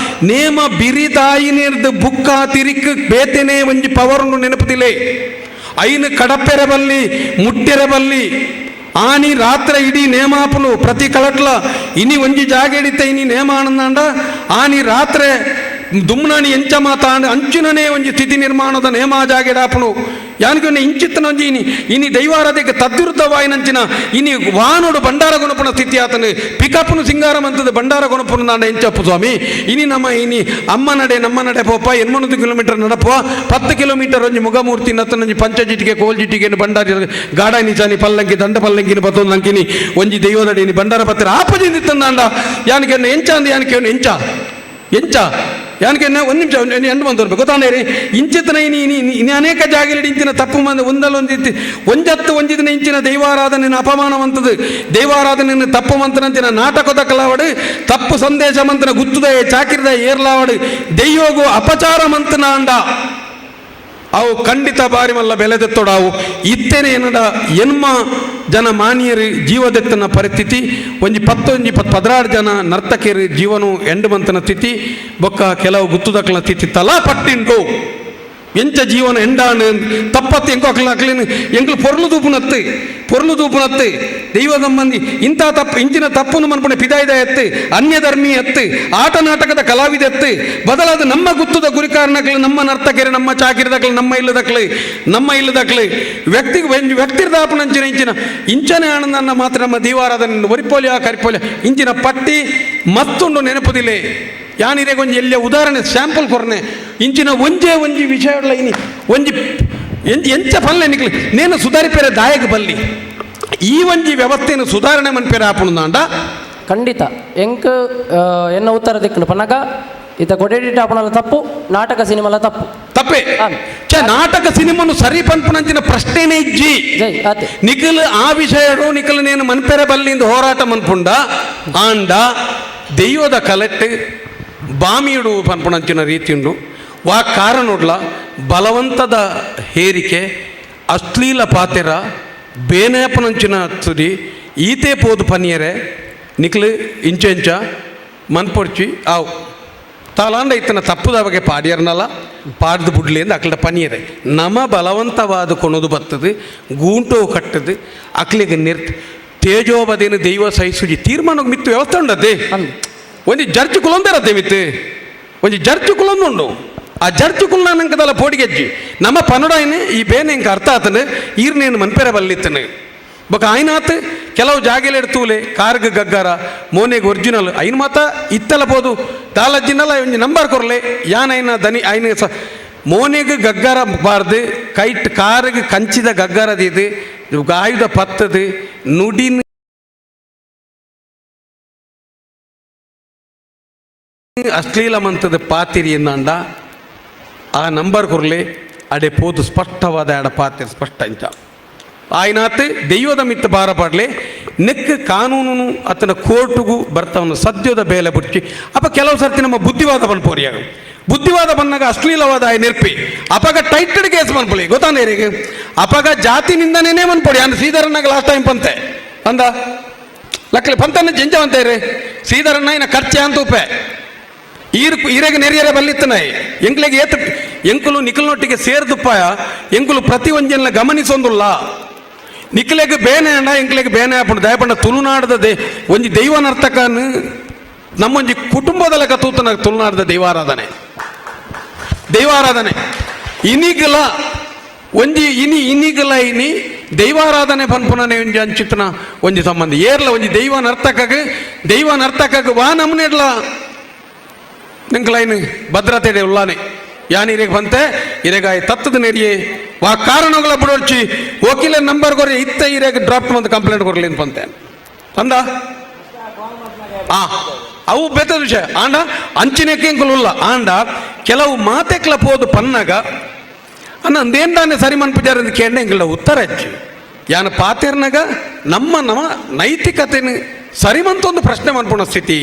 ನೇಮ ಬಿರಿದಾಯಿನಿರ್ದು ಬುಕ್ಕ ತಿರಿಕ್ ಬೇತೆನೆ ಒಂಜಿ ಪವರುಂಡು ನೆನಪುದಿಲೆ. ಐನು ಕಡಪೆರೆ ಬಲ್ಲಿ ಮುಟ್ಟೆರೆ ಬಲ್ಲಿ ಆನಿ ರಾತ್ರಿ ಇಡೀ ನೇಮಾಪುಲು ಪ್ರತಿ ಕಳಟ್ಲ ಇನಿ ಒಂಜಿ ಜಾಗ ಹಿಡಿತ ಇನಿ ನೇಮ ಆನಂದಾಂಡ ಆನಿ ರಾತ್ರಿ ದುಮ್ನಾನಿ ಎಂಚ ಮಾತ ಅಂಚಿನನೇ ಒಂಜಿ ಸ್ಥಿತಿ ನಿರ್ಮಾಣದ ನೇಮ ಜಾಗೆಡಾಪುನು. ಯಾನಿಗೆ ಇಂಚಿತ್ತನ ಒಂಜಿ ಇನಿ ಇನಿ ದೈವಾರಾಧಕ್ಕೆ ತದ್ವಿರುದ್ಧವಾಯಿನಂಚಿನ ಇನಿ ವಾನೋಡು ಭಂಡಾರ ಗುಣಪುನ ಸ್ಥಿತಿ ಆತನು. ಪಿಕಪ್ನು ಸಿಂಗಾರ ಮಂತದ ಭಂಡಾರ ಗುಣಪುನ ನಾಂಡ ಎಂಚಪ್ಪು ಸ್ವಾಮಿ. ಇನಿ ನಮ್ಮ ಇನಿ ಅಮ್ಮ ನಡೆ ನಮ್ಮ ನಡೆ ಪೋಪ 80 ಕಿಲೋಮೀಟರ್ ನಡಪುವ 10 ಕಿಲೋಮೀಟರ್ ಒಂಜಿ ಮುಗಮೂರ್ತಿ ನತ್ತನೊಂಜಿ ಪಂಚಜಿಟಿಗೆ ಕೋಲ್ಜಿಟಿಗೆ ಭಂಡಾರಿ ಗಾಡ ನಿಚಾನಿ ಪಲ್ಲಂಕಿ ದಂಡ ಪಲ್ಲಂಕಿನ ಪತ್ತೊಂದು ಅಂಕಿನಿ ಒಂಜಿ ದೈವದಡಿ ಭಂಡಾರ ಪತ್ರ ಆಪಜಿಂದಿತ್ತಂದಾಂಡ ಯಾನಿಗೆ ಎಂಚ ಅಂದ ಯಾನಿಗೆ ಎಂಚ ಎಂಚ ಯಾನಿಗೆ ಒಂದು ನಿಮಿಷ ಎಂಟು ಬಂದವ್ರು ಗೊತ್ತಾಂಡೇರಿ ಇಂಚಿತನ ಇನಿ ಇನಿ ಇನಿ ಅನೇಕ ಜಾಗಲಿ ಇಂಚಿನ ತಪ್ಪು ಮಂದ ಒಂದಲ್ಲ ಒಂದು ಒಂಜತ್ತು ಒಂಜಿದಿನ ಇಂಚಿನ ದೈವಾರಾಧನೆ ಅಪಮಾನವಂತದ್ದು ದೈವಾರಾಧನೆ ತಪ್ಪು ಮಂತನಂಚಿನ ನಾಟಕದ ಕಲಾವಡು ತಪ್ಪು ಸಂದೇಶ ಮಂತನ ಗುತ್ತುದ ಚಾಕಿರದ ಏರ್ಲಾವಡು ದೈವಗು ಅಪಚಾರ ಮಂತನಾಂಡ ಅವು ಖಂಡಿತ ಬಾರಿ ಮಲ್ಲ ಬೆಲೆದೆತ್ತೊಡಾವು. ಇತ್ತೇನೆ ಏನಡ ಎನ್ಮ ಜನ ಮಾನ್ಯರು ಜೀವದೆತ್ತನ ಪರಿಸ್ಥಿತಿ ಒಂಜಿ ಪತ್ತೊಂಜಿ 16 ಜನ ನರ್ತಕಿಯರು ಜೀವನು ಎಂಡು ಮಂತನ ಸ್ಥಿತಿ ಬೊಕ್ಕ ಕೆಲವು ಗುತ್ತುದಕ್ಕಲ ಸ್ಥಿತಿ ತಲಾ ಪಟ್ಟಿಂಡು ಎಂಚ ಜೀವನ ಎಂಡಾನು ತಪ್ಪತ್ತು ಎಂಕೋ ಅಕ್ಲ ಅಕ್ಲೇನು ಎಂಕ್ಲು ಪೊರ್ಲು ದೂಪುನತ್ತು ಪೊರ್ಲು ದೂಪುನತ್ತು ದೈವ ಸಂಬಂಧಿ ಇಂಥ ತಪ್ಪು ಇಂಚಿನ ತಪ್ಪುನು ಮನ್ಪುಣೆ ಪಿದಾಯ್ದ ಎತ್ತು ಅನ್ಯಧರ್ಮಿ ಎತ್ತು ಆಟ ನಾಟಕದ ಕಲಾವಿದ ಎತ್ತು ಬದಲಾದ ನಮ್ಮ ಗುತ್ತದ ಗುರಿಕಾರನಕ್ಲು ನಮ್ಮ ನರ್ತಕರು ನಮ್ಮ ಚಾಕಿರದಕ್ಲು ನಮ್ಮ ಇಲ್ಲದಕ್ಲು ನಮ್ಮ ಇಲ್ಲದಕ್ಲು ವ್ಯಕ್ತಿ ವ್ಯಕ್ತಿರ್ದಾಪುನಂಚಿನ ಇಂಚಿನ ಇಂಚನೆ ಆನಂದನ್ನ ಮಾತ್ರ ನಮ್ಮ ದೀವಾರಾಧನೆ ಒರಿಪೋಲಿಯ ಕರಿಪೋಲಿಯ ಇಂಚಿನ ಪಟ್ಟಿ ಮತ್ತೊಂದು ನೆನಪುದಿಲ್ಲ. ಯಾನಿರೆ ಒಂಜಿ ಎಲ್ಲಿಯ ಉದಾಹರಣೆ ಸ್ಯಾಂಪಲ್ ಕೊರ್ನೆ ಇಂಚಿನ ಒಂಜೇ ಒಂಜಿ ವಿಷಯ ಇನಿ ಒಂಜಿ ಎಂಚ ಪಲ್ಲೆ ನಿಕ್ಲಿ ನೇನು ಸುಧಾರಿಪೇರೆ ದಾಯಕ ಬಲ್ಲಿ. ಈ ಒಂಜಿ ವ್ಯವಸ್ಥೆಯನ್ನು ಸುಧಾರಣೆ ಮನ್ಪೆರೆ ಆಪುಂಡಾಂಡ. ಖಂಡಿತ ಎಂಕ್ ಎನ್ನ ಉತ್ತರ ದಿಕ್ಕುಂಡು ಪನ್ನಗ ಇತ್ತ ಕೊಡೇಡಿ ಆಪಣಲ ತಪ್ಪು, ನಾಟಕ ಸಿನಿಮಾಲ ತಪ್ಪು. ತಪ್ಪೆ. ಛೆ, ನಾಟಕ ಸಿನಿಮಾನು ಸರಿ ಪನ್ಪುನಂಚಿನ ಪ್ರಶ್ನೆನೇ ಇಜ್ಜಿ. ಜೈ ಆತೆ. ನಿಖಲ್ ಆ ವಿಷಯಡು ನಿಖಲ್ ನೇನು ಮನ್ಪೆರೆ ಬಲ್ಲಿಂದ ಹೋರಾಟ ಮನ್ಪುಂಡ ಆಂಡ ದೆಯ್ಯೋದ ಕಲೆಟ್ ಬಾಮಿಯುಡು ಪನ್ಪುನಂಚಿನ ರೀತಿಯುಂಡು. ವಾ ಕಾರಣುಡ್ಲ ಬಲವಂತದ ಹೇರಿಕೆ, ಅಶ್ಲೀಲ ಪಾತೆರ, ಬೇನೇಪನಂಚಿನ ತುದಿ ಈತೆ ಪೋದು ಪನಿಯರೆ ನಿಕ್ಲು ಇಂಚ ಇಂಚ ಮನ್ಪೊಡ್ಚಿ. ಆವು ತಾಲಾಂಡ ಇತ್ತನ ತಪ್ಪುದ ಬಗ್ಗೆ ಪಾಡಿಯರ್ನಲ್ಲ ಪಾಡ್ದು ಬುಡ್ಲಿ ಅಂದ ಅಕ್ಲಡ ಪನಿಯರೆ. ನಮ ಬಲವಂತವಾದ ಕೊಣದು ಬರ್ತದೆ, ಗೂಂಟೋ ಕಟ್ಟದು ಅಕ್ಲಿಗೆ ನಿರ್ತ್ ತೇಜೋಬದೇನು ದೈವ ಸಹಿಸುಜಿ ತೀರ್ಮಾನಕ್ಕೆ ಮಿತ್ತು ವ್ಯವಸ್ಥೆ ಉಂಡದ್ದೇ. ಅಂದ್. ಒಂಜಿ ಜಡ್ಜ್ ಕುಲೊಂದಿರತ್ತೆ ಮಿತ್ತು, ಒಂಜಿ ಜಡ್ಜ್ ಕುಲೊಂದುಂಡು. ಆ ಜಡ್ಜ್ ಕುಲ್ನ ನಂಕದಲ್ಲ ಪೋಡಿಗೆಜ್ಜಿ ನಮ್ಮ ಪನುಡಾಯ್ನೆ ಈ ಬೇನೆ ಇಂಕ ಅರ್ಥ ಆತನು ಈರ್ನೇನು ಮನ್ಪೆರೆ ಬಲ್ಲಿತ್ತನು ಬೊಕ ಆಯ್ನಾತ್. ಕೆಲವು ಜಾಗೆಲೆಡ್ ತೂಲೆ, ಕಾರ್ಗ್ ಗಗ್ಗರ, ಮೋನೆಗ್ ಒರಿಜಿನಲ್ ಐನ್ ಮಾತ ಇತ್ತಲ ಪೋದು ದಾಲಜ್ಜಿನಲ್ಲ ಒಂಜಿ ನಂಬರ್ ಕೊರ್ಲೆ ಯಾನ್ ಐನ ದನಿ ಐನ ಸ ಮೋನೆಗ್ ಗಗ್ಗರ ಬಾರ್ದು, ಕೈಟ್ ಕಾರ್ಗ್ ಕಂಚಿದ ಗಗ್ಗರ ದೀದು ಆಯುಧ ಪತ್ತದು ನುಡಿನ ಅಶ್ಲೀಲ ಮಂತದ ಪಾತಿರಿ ಎಂದಾಂಡ ಆ ನಂಬರ್ ಕೊರ್ಲೆ, ಅಡೆ ಪೋದು ಸ್ಪಷ್ಟವಾದ ಆಡ ಪಾತಿರಿ ಸ್ಪಷ್ಟ ಇಂಚ ಆಯ್ನಾತ್ ದೈವದ ಮಿತ್ತ ಬಾರ ಪಾಡ್ಲೆ. ನೆಕ್ ಕಾನೂನು ಅತನ ಕೋರ್ಟುಗು ಬರ್ತವನು ಸದ್ಯದ ಬೇಲೆ ಬುಡ್ಚಿ. ಅಪ್ಪ ಕೆಲವು ಸರ್ತಿ ನಮ್ಮ ಬುದ್ಧಿವಾದ ಪನ್ಪೋರಿಯಾಗ ಬುದ್ಧಿವಾದ ಬಂದಾಗ ಅಶ್ಲೀಲವಾದ ಆಯ್ ನೆರ್ಪಿ ಅಪಗ ಟೈಟೆಡ್ ಕೇಸ್ ಮನ್ಪೊಳಿ ಗೊತ್ತಾನೇರಿಗೆ. ಅಪಗ ಜಾತಿ ನಿಂದನೇನೆ ಮನ್ಪೊಡಿ ಅಂದ ಶ್ರೀಧರನ್ನಾಗ ಲಾಸ್ಟ್ ಟೈಮ್ ಪಂತೆ ಅಂದ ಲಕ್ಲೆ ಪಂತನ ಜಂಜವಂತೇರಿ ಶ್ರೀಧರಣ್ಣ ಇನ್ನ ಖರ್ಚೆ ಅಂತ ಉಪ್ಪೆ ಈರ್ ಈರೆಗೆ ನೆರಿಯರೆ ಬಲ್ಲಿತ್ತನಾಯಿ ಎಂಕ್ಲೆಗೆ ಏತ್ ಎಂಕುಲು ನಿಖಲ್ನೊಟ್ಟಿಗೆ ಸೇರ್ದುಪ್ಪಾಯ. ಎಂಕುಲು ಪ್ರತಿ ಒಂಜನ್ನ ಗಮನಿಸೊಂದುಲ್ಲ. ನಿಕ್ಲೆಗ್ ಬೇನೆ ಅಣ್ಣ, ಎಂಕ್ಲೆಗ್ ಬೇನೆ ಆಪುಂಡು. ದಯಪಂಡ ತುಳುನಾಡದ they ಒಂಜಿ ದೈವ ನರ್ತಕನ್ ನಮ್ಮೊಂಜಿ ಕುಟುಂಬದ ಲೆಕ್ಕ ತೂತನ. ತುಳುನಾಡದ ದೈವಾರಾಧನೆ, ದೈವಾರಾಧನೆ ಇನಿಗಲ ಒಂಜಿ ಇನಿ ಇನಿಗಲ ಇನಿ ದೈವಾರಾಧನೆ ಪನ್ಪುನನೆ ಒಂಜಿ ಅಂಚಿತನ ಒಂಜಿ ಸಂಬಂಧ ಏರ್ಲ ಒಂಜಿ ದೈವ ನರ್ತಕಗ್, ದೈವ ನರ್ತಕಗ್ ವಾ ನಮ್ನೆಡ್ಲ ನಿಂಕ್ಲೈನ್ ಭದ್ರತೆ ಉಲ್ಲಾನೆ ಯಾನ್ ಇರೆಗ್ ಬಂತೆ ಇರೆಗಾಯಿ ತತ್ತದ ನೆರಿಯೆ ವಾ ಕಾರಣಗಳ ಬಿಡೋಡ್ಚಿ ವಕೀಲ ನಂಬರ್ ಕೊರಿ ಇತ್ತ ಇರೆಗ್ ಡ್ರಾಫ್ಟ್ ಬಂದು ಕಂಪ್ಲೇಂಟ್ ಕೊರ್ಲಿ ಅಂತ ಬಂತೆ ಅಂದ. ಆ ಅವು ಬೇತದ ವಿಷಯ. ಆಂಡ ಅಂಚಿನಕ್ಕೆ ಎಂಕುಲು ಉಲ್ಲ. ಆಂಡ ಕೆಲವು ಮಾತೆಕ್ಲ ಪೋದು ಪನ್ನಾಗ ಅನ್ನ ಅಂದೇನ್ ತಾನೆ ಸರಿ ಮನ್ಪುಜಾರ ಅಂತ ಕೇಂದ್ರ ಎಂಕಲ್ಡ ಉತ್ತರ ಹಚ್ಚಿ ಯಾನ ಪಾತೆರ್ನಾಗ ನಮ್ಮ ನಮ್ಮ ನೈತಿಕತೆನು ಸರಿಮಂತ ಒಂದು ಪ್ರಶ್ನೆ ಮನ್ಪುಣ ಸ್ಥಿತಿ.